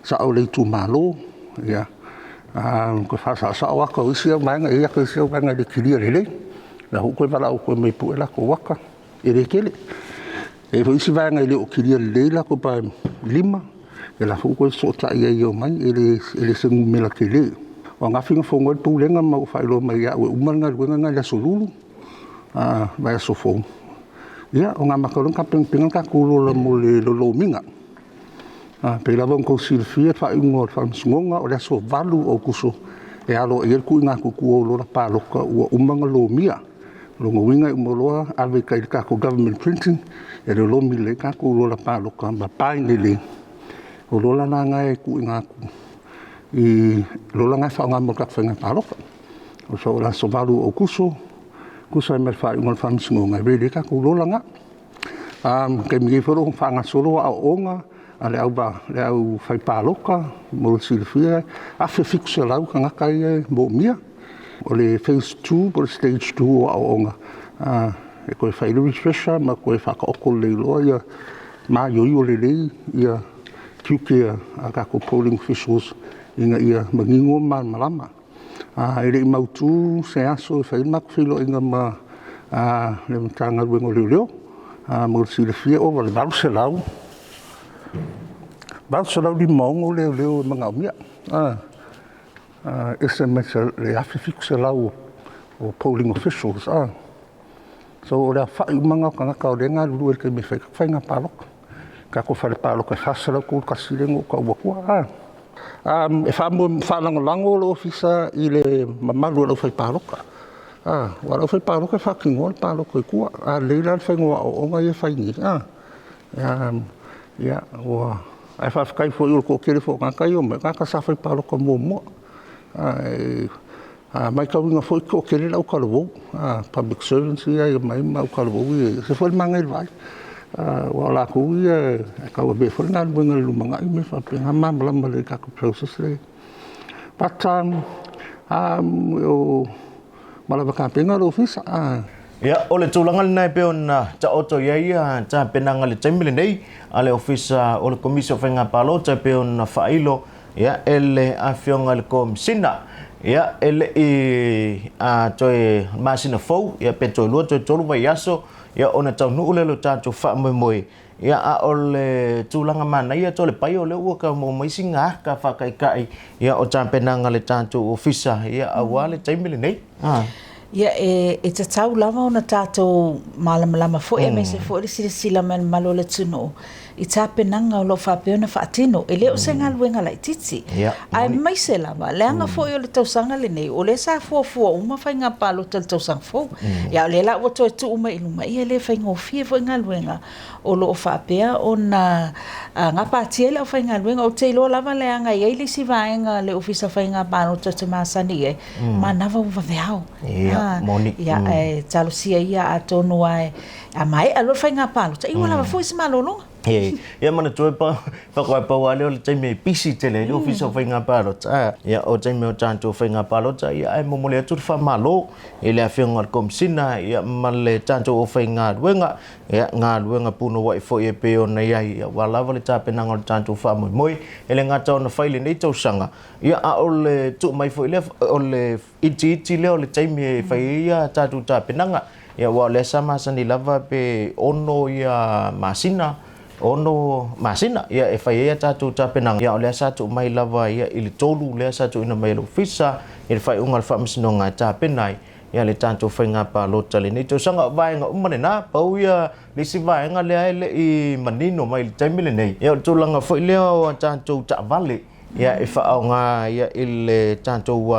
sao le itumalo, ia, toe faasaosao ata o isi vaega, e i ai ata o isi vaega e le kilia lelei. O la foi ua toe valaau atu e pue latou ata, e le tele. E i ai foi isi vaega e le o kilia lelei latou lima, ia la foi ua toe fesootai i ai e omai, e le o se numera tele. O ananafi na fono ai le Pulega ma ua faailoa mai ia au e uma le galuega lena i le aso Lulu, vaiaso fou. Ia, ona amata loa lea ona tapenapena le tatou lola mo le lolomiga. E pei lava ona outou silafia le faaiuga o le Faamasinoga o le aso 8 o Aokuso e aloaia ai le tuuina atu i tua o lola palota ua uma ona lomia. O lona uiga e uma loa ave i tai i le tatou Government Printing e lolomi lelei tatou lola palota ma bind lelei. O lola la na e tuuina atu i lola na e faaaoga mo le tatou faiga palota. O le aso 8 o Aokuso, tusa ai ma le faaiuga o le Faamasinoga, e ready ai tatou lola na. O le taimi nei foi o lo o faagasolo aoaoga a le aufaipalota mo le silafia, e 1,700 tagata ia e moomia. O le phase 2 po o le stage 2 o aoaoga, e toe fai le refresher ma toe faataoto lelei loa ia maioio lelei ia tiute a tatou polling officials ina ia manino ma malamalama. E le i mautu se aso e fai ai le matou feiloaiga ma le Matagaluega o Leoleo. Mo le silafia, ua ova i le 800, 856 leoleo e manaomia. E ese mai le 1,700 o polling officials. So o le aofai uma lena o tagata o lea e galulue i le taimi e fai ai faiga palota. Tatou fale palota e 431 lea na ou tau atua. E faalagolago le Ofisa i le mamalu o le aufaipalota. Aua o le aufaipalota e faatinoa le palota i tua. A lelei la le faiga o aoaoga ia e fai nei, ia, ua... Ae faafetai foi o le toatele foi o tagata ia e omai, o tagata sa fai palota muamua. A matauina foi e toatele le autalavou, public servants ia e omai ma autalavou ia, e ese foi le manaia i le vaai. Aua o latou ia e tauavea foi le galuega i le lumanai ma mea faapena, malamalama lelei i le tatou process lea e i ai. But ua lava tapena le ofisa. Ia, o le tulaga lena e pei ona taoto i ai ia tapenaga i le taimi lenei a le Ofisa o le Komisi o Faiga Palota e pei ona faailo ia, e le Afioga i le Komesina. Ia, e le i toe masina fou, ia, pe toe lua toe tolu vaiaso, ia, ona taunuu lea o le tatou faamoemoe. Ia, a o le tulaga manaia toe le paia o lea ua tau maua mai sina aka faataitai, ia, o tapenaga a le tatou Ofisa, ia, aua le taimi lenei. Ia, e tatau lava ona tatou malamalama foi aemaise foi le silasila mai o le mamalu o le atunuu. i tapenaga o lo o faapea ona faatino. E le o se galuega laitiiti, aemaise lava, leaga foi o le tausaga lenei, o lea sa fuafua uma faiga palota i le tausaga fou. Ia, a o lea la ua toe tuu mai i luma, ia e le faigofie foi galuega o lo o faapea ona gapatia ai le aufaigaluega. Ou te iloa lava leaga e i ai le isi vaega a le Ofisa o Faiga Palota ou te masani i ai, manava ua vaveao. Ia, ae talosia ia atonu lava a maea loa le faiga palota, ia ua lava foi se malologa. Ia manatua e faatoa pau lava lea o le taimi e pisi tele ai le Ofisa o Faiga Palota. Ia, o taimi o tatou faiga palota, ia ae momoli atu le faamalo i le Afioga i le Komesina ma le tatou aufaigaluega, ia, galuega punouai foi e pei ona i ai aua lava le tapenaga o le tatou faamoemoe. E le gata ona fai i lenei tausaga, ia, a o le tuu mai foi lea, o le itiiti lea o le taimi e fai ai a tatou tapenaga. Ia, aua o lea sa masani lava pe 6 masina, 6 masina, ia, e fai ai a tatou tapenaga. Ia, o lea sa tuu mai lava ia i le 3 lea sa tuuina mai e le Ofisa i le faaiuga o le Faamasinoga e tapena ai ia le tatou faiga palota lenei tausaga. O vaega uma lena, pau ia le isi vaega lea e le i manino mai i le taimi lenei, ia o le tulaga foi lea o a tatou taavale ia e faaaoga ia i le tatou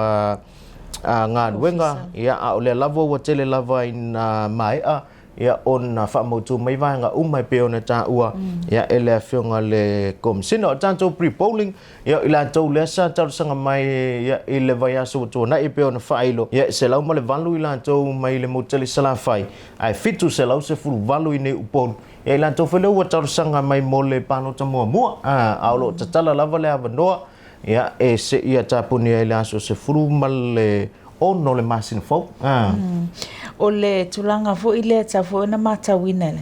galuega, ia a o lea lava ua tele lava ina maea ia ona faamautu mai vaega uma e pei ona taua ia e le Afioga i le Komesina. O tatou pre-polling, ia o i latou lea sa talosaga mai ia i le vaiaso ua tuanai e pei ona faailo, ia e 108 i latou mai le motu Salafai, ae 718 i nei Upolu. Ia i latou foi lea ua talosaga mai mo le palota muamua, a o lo o tatala lava le avanoa ia e seia tapuni ai le aso 16 o le masina fou. O le tulaga foi lea e tatau foi ona matauina,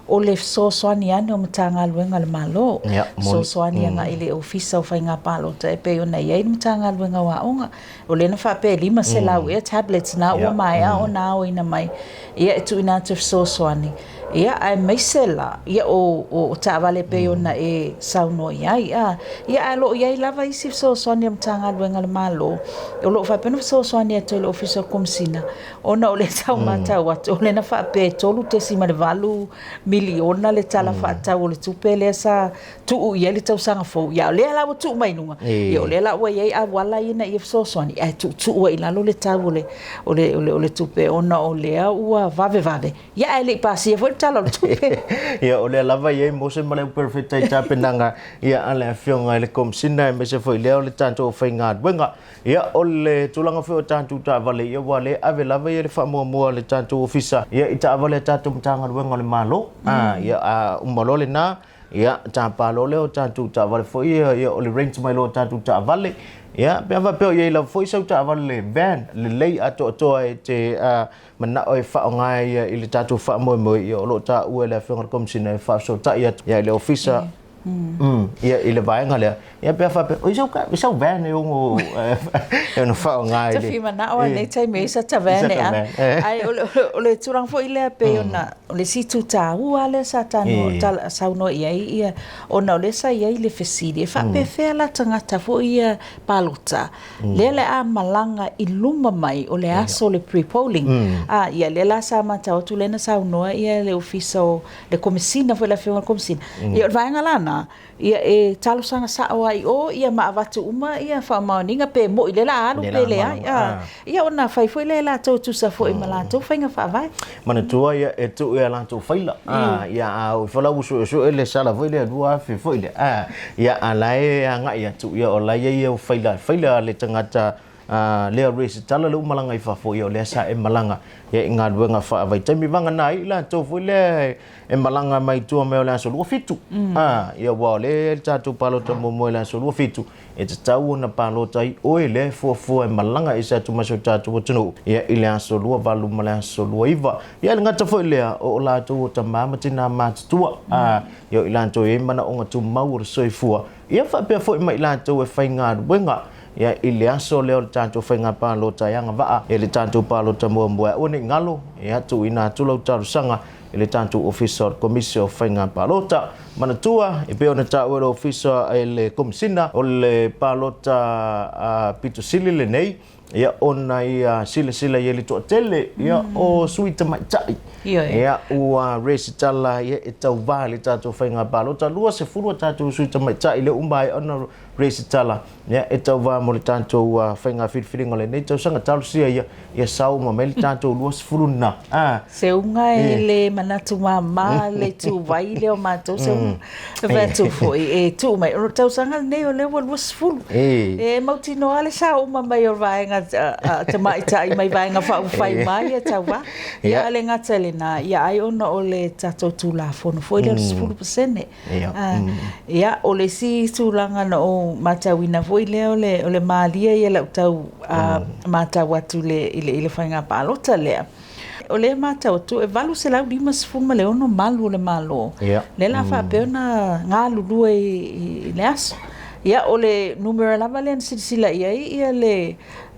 o le fesoasoani ane o Matagaluega a le Malo, fesoasoani agai i le Ofisa o Faiga Palota e pei ona i ai le Matagaluega o Aoga. O lea na faapea e 500 ea tablets na ua maea ona aoina mai, ia e tuuina atu e fesoasoani. Ia, aemaise la, ia o taavale e pei ona e saunoa i ai. A, ia, ae o lo o i ai lava isi fesoasoani a Matagaluega a le Malo o lo o faapea ona fesoasoani atu ai i le Ofisa o Komesina, ona o lea tau matau atu, o lea na faapea e $3.8 miliona le tala faatatau o le tupe lea sa tuu i ai le tausaga fou. Ia, o lea la ua tuu mai i luga, ia o lea la ua i ai auala ia ina ia fesoasoani, ae tuutuu ai i lalo le tau o le tupe ona o lea ua vavevave. Ia, ae le i pasia foi le Tala o le Tupe. Ia, o lea lava e i ai Mose ma le Uperefeta i tapenaga ia a le Afioga i le Komesina, aemaise foi lea o le tatou aufaigaluega. Ia, o le tulaga foi o tatou taavale, ia ua le ave lava ia le faamuamua a le tatou Ofisa ia i taavale a tatou Matagaluega o le Malo. Ia, a uma loa lena, ia, tapa loa lea o tatou taavale foi ia, ia o le rent mai loa o tatou taavale. Ia, pe a faapea o i ai lava foi sau taavale van lelei atoatoa e te manao e faaaoga ia i le tatou faamoemoe, ia o lo o taua e le Afioga i le Komesina e faafesootai atu ia i le Ofisa ia i le vaega lea, ia pe a faapea oi sau i sau van e ono e ono faaaoga i le Te manao a nei taimi e sa ta van e a ai o le tulaga foi lea pei ona o le isi itu taua lea sa tano saunoa i ai ia ona o lea sa i ai le fesili e faapefea la tagata foi ia palota Lea le a malaga i luma mai o le aso o le pre-polling. A, ia, lea la sa matau atu lea na saunoa ia le Ofisa o le Komesina foi le Afioga i le Komesina. Ia, o le vaega la na, ia e talosaga sao lava i o ia ma avatu uma ia faamaoniga pe moi lea o le a alu pe leai. A, ia ona fai foi lea e latou e tusa foi ma latou faiga faavae. Manatua ia e tuu i a latou faila. Ia a oo ifo la ua suesue le sala foi lea 2000 foi lea. A, ia a la e agai atu, ia o la e i ai au faila, faila a le tagata lea resitala lea ua malaga i fafo, ia o lea sa e malaga ia i galuega faavaitaimi. Vagana ai i latou foi lea e malaga mai tua mai o le aso 27. A, ia aua o lea e i ai le tatou palota muamua i le aso 27. E tatau ona palota ai oe lea e fuafua e malaga ese atu ma si o tatou atunuu ia i le aso 28 ma le aso 29. Ia e le gata foi lea, o o latou o tamā ma tinā matutua, ā, ia o i latou e i ai manaoga tumau o le soifua, ia faapea foi ma i latou e faigaluega ia i le aso lea o le tatou faiga palota e agavaa e le tatou palota muamua. E aua ne i galo, ia tuuina atu lau talosaga. i le tatou Ofisa o le Komisi o Faiga Palota. Manatua, e pei ona taua e le Ofisa e le Komesina o le palota pito sili lenei, ia ona ia silasila i ai le toatele ia o sui tamaitai. Ia ua resitala ia e tauva i le tatou faiga palota, 20 a tatou sui tamaitai lea ua maea ona resitala ia e tauva mo le tatou faiga filifiliga o lenei tausaga. Talosia ia ia sao uma mai le tatou 20 lena. Seuga e le manatu mama le ituvai lea o matou Seuga. E fai atu foi e tuu mai, o le tausaga lenei o lea ua 20. E mautinoa le sao uma mai o le vaega tamaitai mai Vaega Faaupufai mai e tauva. Ia a le gata i lena, ia ai ona o le tatou Tulafono foi lea o le 10%. Ia, o le isi tulaga na ou matauina foi lea o le malie ia lau tau matau atu i le faiga palota lea. O lea e matau atu e 856 malu o le Malo, lea o le a faapea ona galulue i le aso. Ia, o le numera lava lea na silasila i ai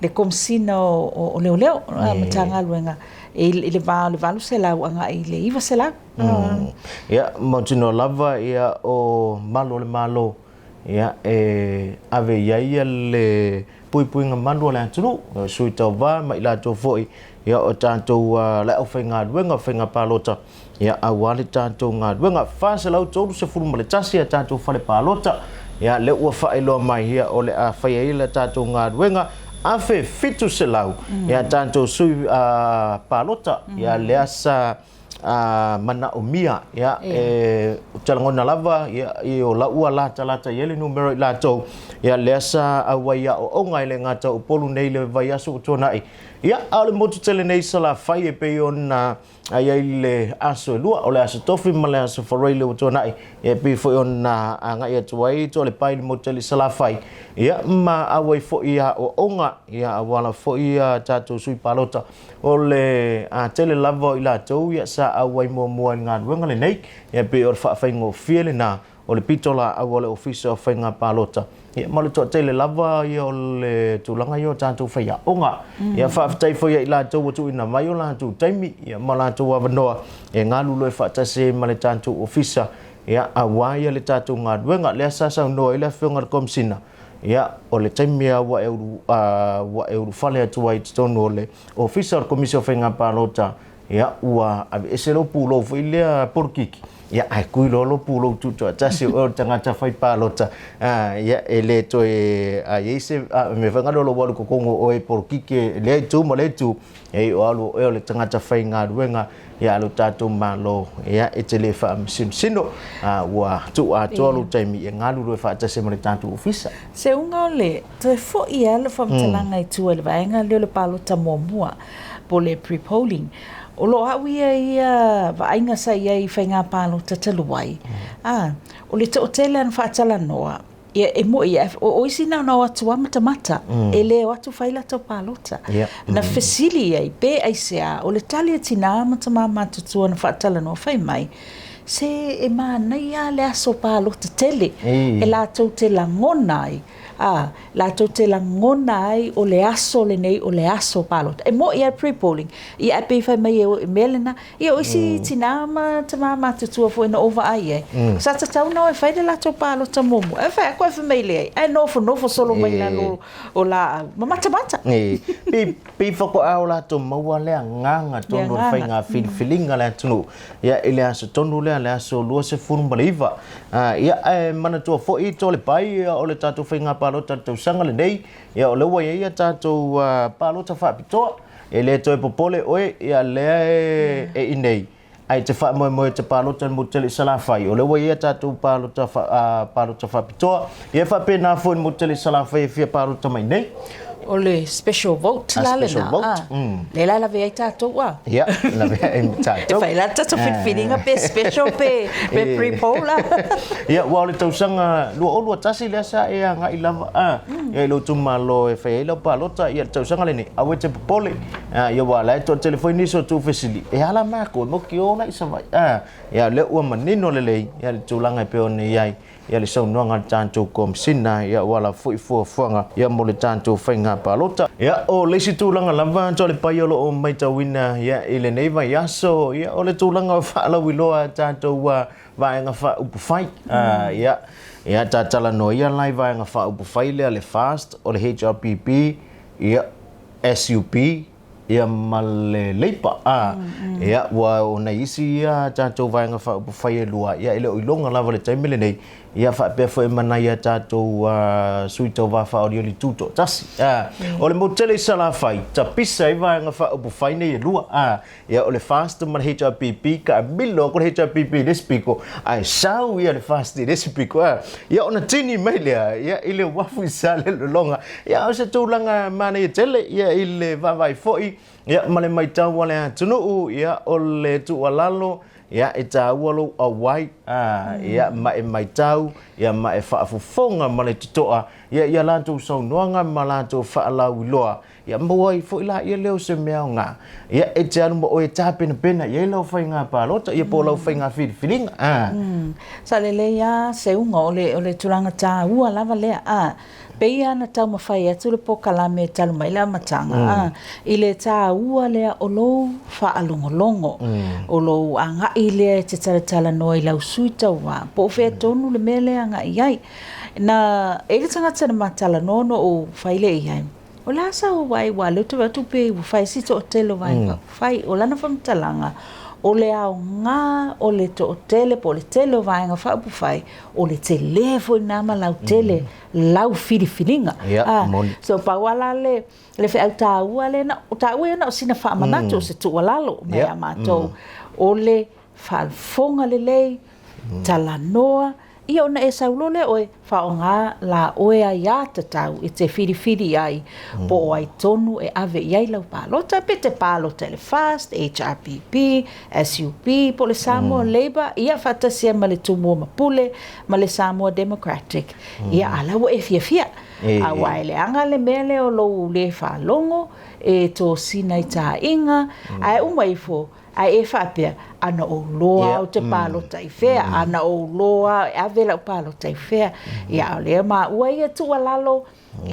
le Komesina o Leoleo, Matagaluega, i le va o le 800 agai i le 900. Ia, mautinoa lava ia o malu o le Malo ia e ave i ai le puipuiga malu o le atunuu, o sui tauva ma i latou foi ia o tatou le aufaigaluega o faiga palota ia aua le tatou galuega. 431 a tatou fale palota ia lea ua faailoa mai ia o le a fai ai le tatou galuega 1700 ia tatou sui palota ia lea sa manaomia ia e ou te lagona lava ia i o lau ua latalata i ai le numera i latou ia lea sa auai aoaoga e le gata o Upolu nei le vaiaso ua tuanai ia a o le motu tele nei Salafai e pei ona i ai le aso e lua o le aso Tofi ma le aso Faraile ua tuanai ia e pei foi ona agai atu ai Toalepai i le motu tele i Salafai ia ma auai foi aoaoga ia auala foi ia tatou sui palota. O le tele lava o i latou ia sa auai muamua i le galuega lenei, ia pei o le faafaigofie lena o le pitolaau a le Ofisa o Faiga Palota, ia ma le toatele lava ia o le tulaga ia o tatou faiaoga. Ia faafetai foi ia i latou ua tuuina mai o latou taimi ia ma latou avanoa e galulue faatasi ai ma le tatou Ofisa ia aua ia le tatou galuega. Lea sa saunoa ai le Afioga i le Komesina, Ia, o le taimi lava ua e ulu, ua e ulufale atu ai i totonu o le Ofisa o le Komisi o Faiga Palota, ia, ua aveese lou pulou foi lea polokiki, ia, ae kui loa lou pulou tutoatasi o oe o le tagata fai palota, ia, e le toe i ai se mea foi lea o lou alu i totonu o oe i polokiki i lea itu ma lea itu, ia, o alu o oe o le tagata faigaluega ia a lo tatou Malo, ia, e te le faamasinosino, ua tuu atoa lou taimi e galulue faatasi ma le tatou Ofisa. Seuga o le toe foi lava le faamatalaga i tua i le vaega lea o le palota muamua po o le pre-polling. O lo o au ia i ia vaaiga sa i ai i faiga palota talu ai, ā, o le toatele lava na faatalanoa, Ia, e moʻi, o isi na ona o atu lava matamata, e le o atu fai latou palota. Na fesili i ai, pe aisea, o le tali a tinā ma tamā matutua na faatalanoa fai mai, se e manaia lava le aso palota tele, e latou te lagona ai, ā, latou te lagona ai o le aso lenei o le aso palota. E moʻi lava le pre-polling, ia ae pei fai mai e mea lena, Ia, o isi tinā ma tamā matutua foi na ou vaai i ai, sa tatau ona o e fai le latou palota muamua. Ae fai atu ae fai mai leai, ae nofonofo solo mai lalo o laau ma matamata. Pei, pei faatoa o latou maua le agaga tonu o le faiga filifiliga a le atunuu, ia, i le aso tonu lea, le aso 29. Ia, ae manatua foi Toalepai, o le tatou faiga palota i le tausaga lenei, ia, o lea ua i ai a tatou palota faapitoa. E le toe popole oe, ia lea e i nei, ae te faamoemoe e te palota i le motu tele i Salafai, o lea ua i ai a tatou palota, palota faapitoa. Ia e faapena foi i le motu tele i Salafai e fia palota mai nei. O le special vote la lena. Special vote. Lea la e lavea ai tatou a. Ia, lavea ai ma tatou. E fai la le tatou filifiliga pe special pe pre-poll la. Ia, aua o le tausaga 2021 lea sa e agai lava a. Ia i lou itumalo e fai ai lau palota ia le tausaga lenei, aua e te popole. Ia aua o la e toatele foi nisi o tuufesili, e a la makou e mautiola i Savaii. Ia o lea ua manino lelei ia le tulaga e pei ona i ai. Ia le saunoaga a le tatou Komesina, ia ua ala foi fuafuaga ia mo le tatou faiga palota. Ia o le isi tulaga lava Toalepai o lo o maitauina ia i lenei vaiaso, ia o le tulaga o faalauiloa a tatou vaega faaupufai. Ia ia ta talanoa ia la i vaega faaupufai lea le FAST, o le HRPP, ia SUP, ia ma le Leipa. A, ia, ua o nai isi ia tatou vaega faaupufai e lua, ia e le o iloga lava le taimi lenei, ia faapea foi ma nai a tatou sui tauva faaolioli tutoatasi. A, o le motu tele i Salafai, tapisa ai vaega faaupufai nei e lua. A, ia o le FAST ma le HRPP, taamilo atu le HRPP i le isi pito, ae sau ia le FAST i le isi pito. A, ia ona tini mai lea, ia i le uafu i Salelologa. Ia o se tulaga manaia tele ia i le vaavaai foi ia ma le maitau a le atunuu, ia o le tuualalo ia e taua lou auai a, ia ma e maitau ia ma e faafofoga ma le totoa ia ia latou saunoaga ma latou faalauiloa ia maua ai foi la ia lea o se mea aoga ia e te alu ma oe e tapenapena i ai lau faiga palota ia po o lau faiga filifiliga a. Sa lelei lava seuga o le o le tulaga taua lava lea a. Pei lava ona taumafai atu le polokalame talu mai le amataga, a, i le taua lea o lou faalogologo, o lou agai lea e te talatalanoa i lau sui tauva, po o fea tonu le mea lea e agai i ai. Na, e i ai le tagata na ma talanoa ona ou fai lea i ai, O le a sau ai aua o lea ou te vaai atu pei ua fai si toatele o vaega faaupufai. O lana faamatalaga, o le aoga o le toatele po o le tele o vaega faaupufai, o le tele foi lena ma lautele lau filifiliga. Ia, moni. So pau lava la le, le feau taua lea, na, o taua ia na o sina faamanatu, o se tuualalo mai ia matou, o le faafofoga lelei, talanoa, ia ona e sau loa lea oe, faaaoga la oe aiatatau e te filifili ai po o ai tonu e ave i ai lau palota, pe te palota i le FAST, HRPP, SUP, po o le Samoa Labour, ia faatasi ai ma le Tumua ma Pule ma le Samoa Democratic, ia a la ua e fiafia. Aua e leaga le mea lea o lou le faalogo, e tosina i taaiga, ae uma ifo, Ae e faapea, a na ou loa ou te palota i fea, a na ou loa e ave lau palota i fea. Ia, a o lea maua ia tuualalo,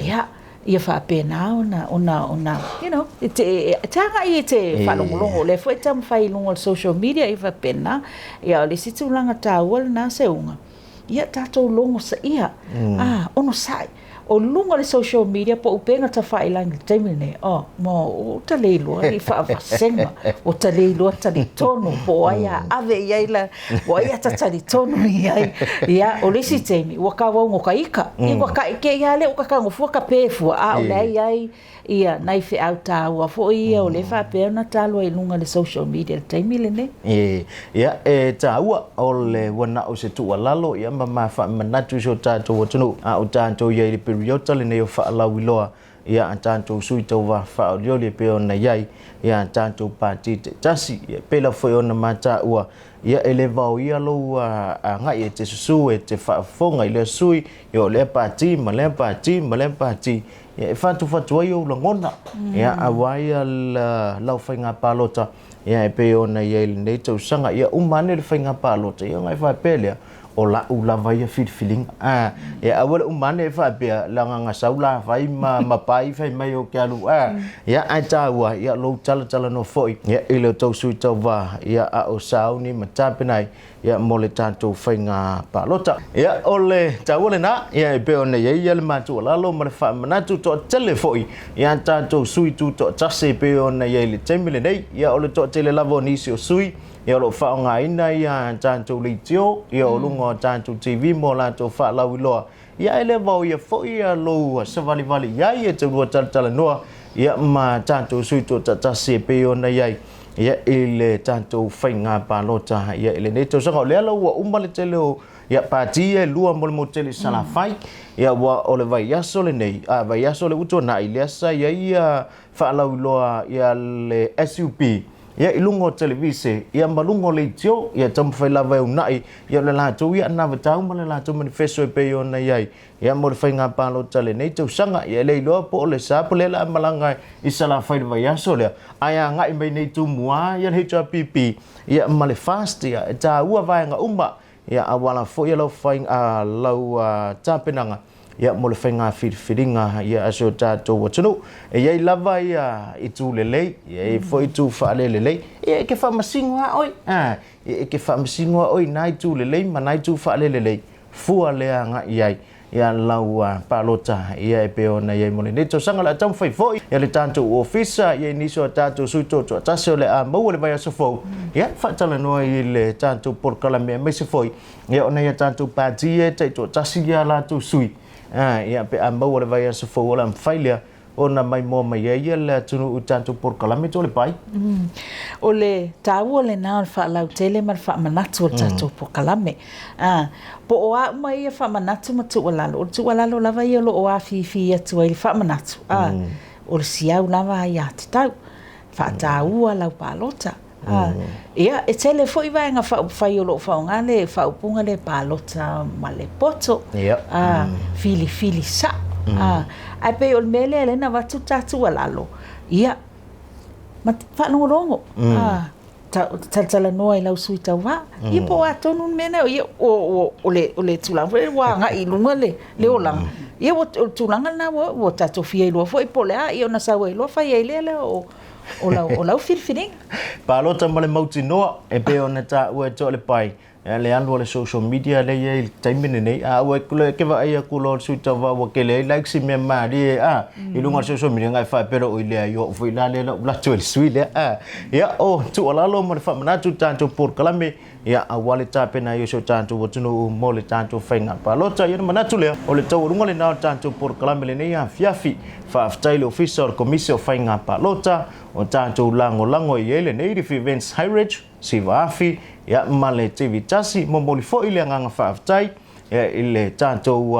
ia, ia faapena ona, ona, ona, you know, e te, e te agai e te faalogologo, o lea foi e taumafai i luga o le social media ia faapena. Ia, o le isi tulaga taua lena Seuga, ia tatou logosaia, a, onosai. O luga o le social media po o upega tafailagi i le taimi lenei, oh, ma ua ta le iloa ni faavasega, ua ta le iloa talitonu po o ai a ave i ai la, o ai a ta talitonu i ai. Ia, o le isi taimi, ua kau au ka ika, ia ua ka ike ia le ua ka kago fua ka pē fua, a o lea i ai Ia, nai feau taua foi ia o lea e faapea ona talo ai i luga o le social media i le taimi lenei. E, ia, e taua, o le ua na o se tuualalo, ia, ma ma faamanatu i si o tatou atunuu, a o tatou i ai i le piriota lenei o faalauiloa, ia, a tatou sui tauva faaolioli e pei ona i ai, ia, a tatou pati taitasi, ia, pei lava foi ona ma taua, ia, e le vaoia lou agai e te susu, e te faafofoga i lea sui, ia, o lea pati ma lea pati ma lea pati, Ia, e fatufatu ai ou lagona, ia, aua ia lau faiga palota, ia, e pei ona i ai i lenei tausaga. Ia uma ane le faiga palota, ia ona e faapea lea, o la'u lava ia filifiliga. A, ia aua le uma ane e faapea, leaga na sau la fai ma, ma pai fai mai ou te alu, a, ia, ae taua, ia, lou talatalanoa foi, ia, i le tou sui tauva, ia, a o sauni ma tapena ai, ia mo le tatou faiga palota. Ia o le taua lena, ia e pei ona i ai ia le matualalo ma le faamanatu toatele foi ia tatou sui tutoatasi e pei ona i ai i le taimi lenei. Ia o le toatele lava o nisi o sui ia o lo o faaaogaina ia tatou leitio ia o luga o tatou TV mo latou faalauiloa. Ia e le vaoia foi ia lou savalivali i ai e te lua talatalanoa ia ma tatou sui tutoatasi e pei ona i ai ia i le tatou faiga palota ia i lenei tausaga. O lea la ua uma le tele o ia pati ia e lua mo le motu tele i Salafai, ia ua o le vaiaso lenei, a vaiaso le ua tuanai lea sa i ai ia faalauiloa ia le SUP ia i luga o televise ia ma luga o leitio, ia taumafai lava e uunai ia o le latou ia anavatau ma le latou manifesto e pei ona i ai ia mo le faiga palota lenei tausaga. Ia e le iloa po o le sa po o lea la a malaga i Salafai i le vaiaso lea, ae agai mai nei Tumua ia le HRPP ia ma le FAST ia e taua vaega uma. ia auala foi lau fai lau tapenaga ia mo le faiga filifiliga ia a si o tatou atunuu. E i ai lava ia itu lelei, e i ai foi itu faalelelei, ia e ke faamasino lava oe, ia e ke faamasino lava oe i na itu lelei ma na itu faalelelei, fua lea agai i ai ia lau palota ia e pei ona i ai mo lenei tausaga. O le a taumafai foi ia le tatou ofisa ia i nisi o tatou sui toatoatasi o le a maua le vaiaso fou ia faatalanoa i le tatou polokalame aemaise foi ia ona ia tatou pati e taitoatasi ia latou sui ia pe a maua le vaiaso fou o le a mafai lea ona maimoa mai ai ia le atunuu i tatou polokalame to le pai. O le taua lena o le faalautele ma le faamanatu o le tatou polokalame. Po o a uma ia faamanatu ma tuualalo, o le tuualalo lava ia o lo o afifi atu ai le faamanatu, o le siau lava aiatatau, faataua lau palota. Ia, e tele foi vaega faaupufai o lo o faaaoga le faaupuga lea palota ma le poto, filifili sao. Ae pei o le mea lea lea na avatu ta tuualalo, ia, ma faalogologo, talatalanoa i lau sui tauva, ia po o a tonu le mea lea, ia, o le tulaga foi lea ua agai i luga le olaga, ia o le tulaga lena ua tatou fia iloa foi po o le a, ia ona sau ai loa fai ai lea o o lau, o lau filifiliga. Palota ma le mautinoa, e pei ona taua e Toalepai, le alu o le social media lea e i ai i le taimi lenei, a ua e ke vaai atu loa le sui tauva ua tele ai likes i mea malie a i luga o le social media, ngai faapea loa, oi leai, o au foi la lea la ou latou i le sui lea. A, ia, o tuualalo ma le faamanatu i le tatou polokalame, ia aua le tapena ai o si o tatou atunuu mo le tatou faiga palota. Ia ona manatu lea, o le taualuga lena o le tatou polokalame lenei afiafi. Faafetai i le Ofisa o le Komisi o Faiga Palota o tatou lagolago i ai lenei Lifi Events Highridge, Siva Afi, ia ma le TV Tasi. Momoli foi le agaga faafetai ia i le tatou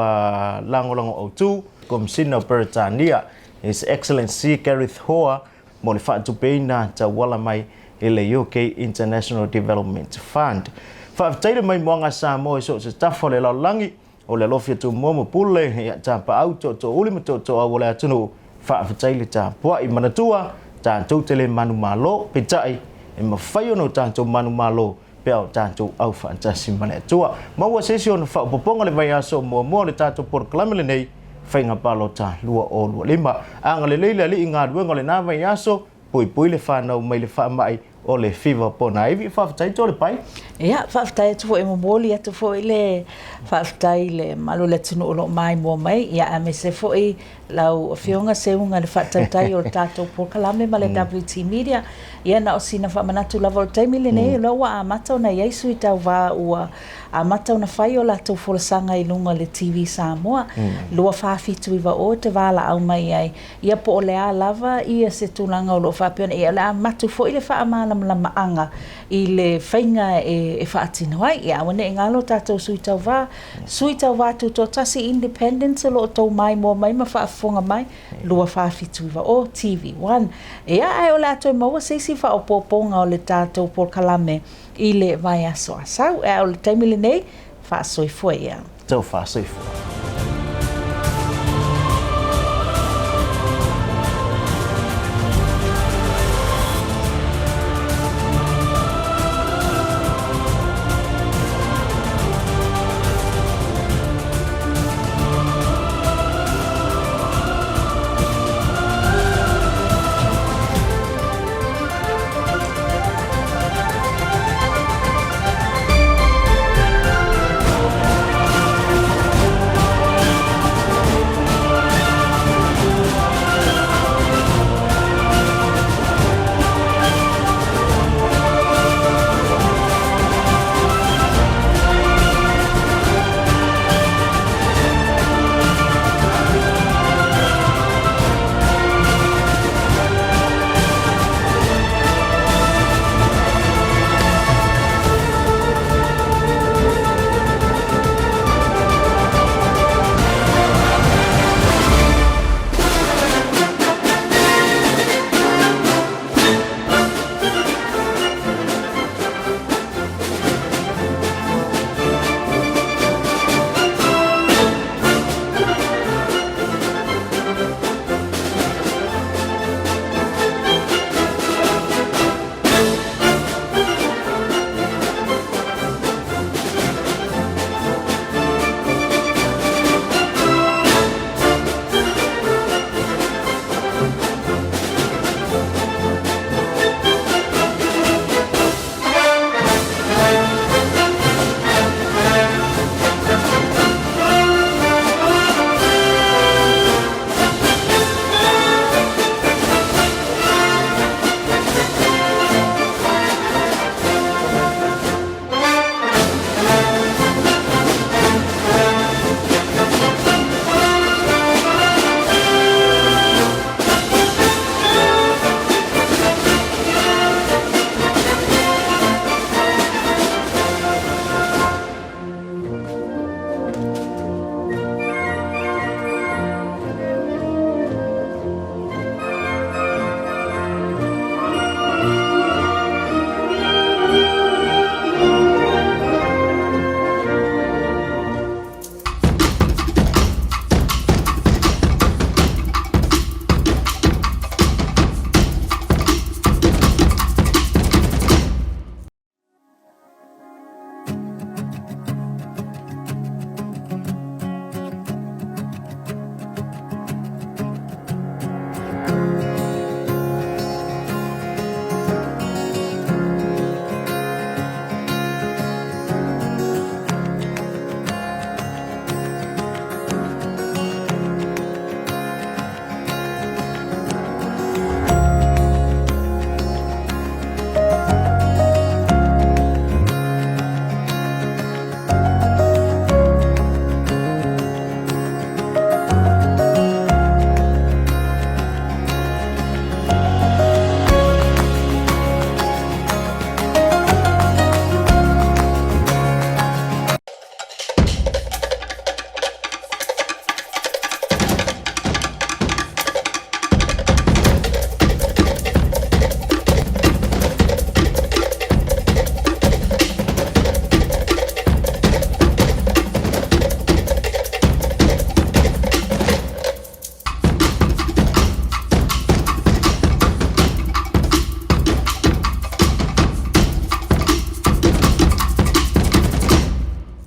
lagolago autu, Komisina o Peretania, His Excellency Gareth Hoare, mo le faatupeina tauala mai i le UK International Development Fund. Faafetai le maimoaga Samoa i so o se tafa o le lalolagi, o le alofi a Tumua ma Pule, ia tapaau, tootoouli ma tootooau o le atunuu, faafetai le tapuai. Manatua, tatou te le manumalo, peitai, e mafai ona o tatou manumalo pe a o tatou au faatasi ma le Atua. Maua se isi ona faaopoopoga le vaiaso muamua o le tatou polokalame lenei, Faiga Palota 2025. Agalelei le Alii i galuega o lena vaiaso, puipui le fanau mai le faamai o le fiva ponaivi. Faafetai Toalepai. Ia, faafetai atu foi, e momoli atu foi le faafetai i le mamalu o le atunuu o lo o maimoa mai, ia aemaise foi lau Afioga Seuga i le faatautai o le tatou polokalame ma le WT Media. Ia na o sina faamanatu lava o le taimi lenei, o lea ua amata ona i ai sui tauva ua amata ona fai o latou folasaga i luga o le TV Samoa, 2479 e te valaau mai ai, ia po o le a lava ia se tulaga o lo o faapea ona i ai, o le a matu foi le faamalamalamaga i le faiga e faatino ai. Ia aua ne i galo tatou sui tauva, sui tauva tutoatasi, independents o lo o tou maimoa mai ma faafofoga mai, 2479 TV One. Ia, ae o le a toe maua se isi faaopoopoga o le tatou polokalame i le vaiaso a sau. Ae o le taimi lenei, faasoifua ia. Tau faasoifua.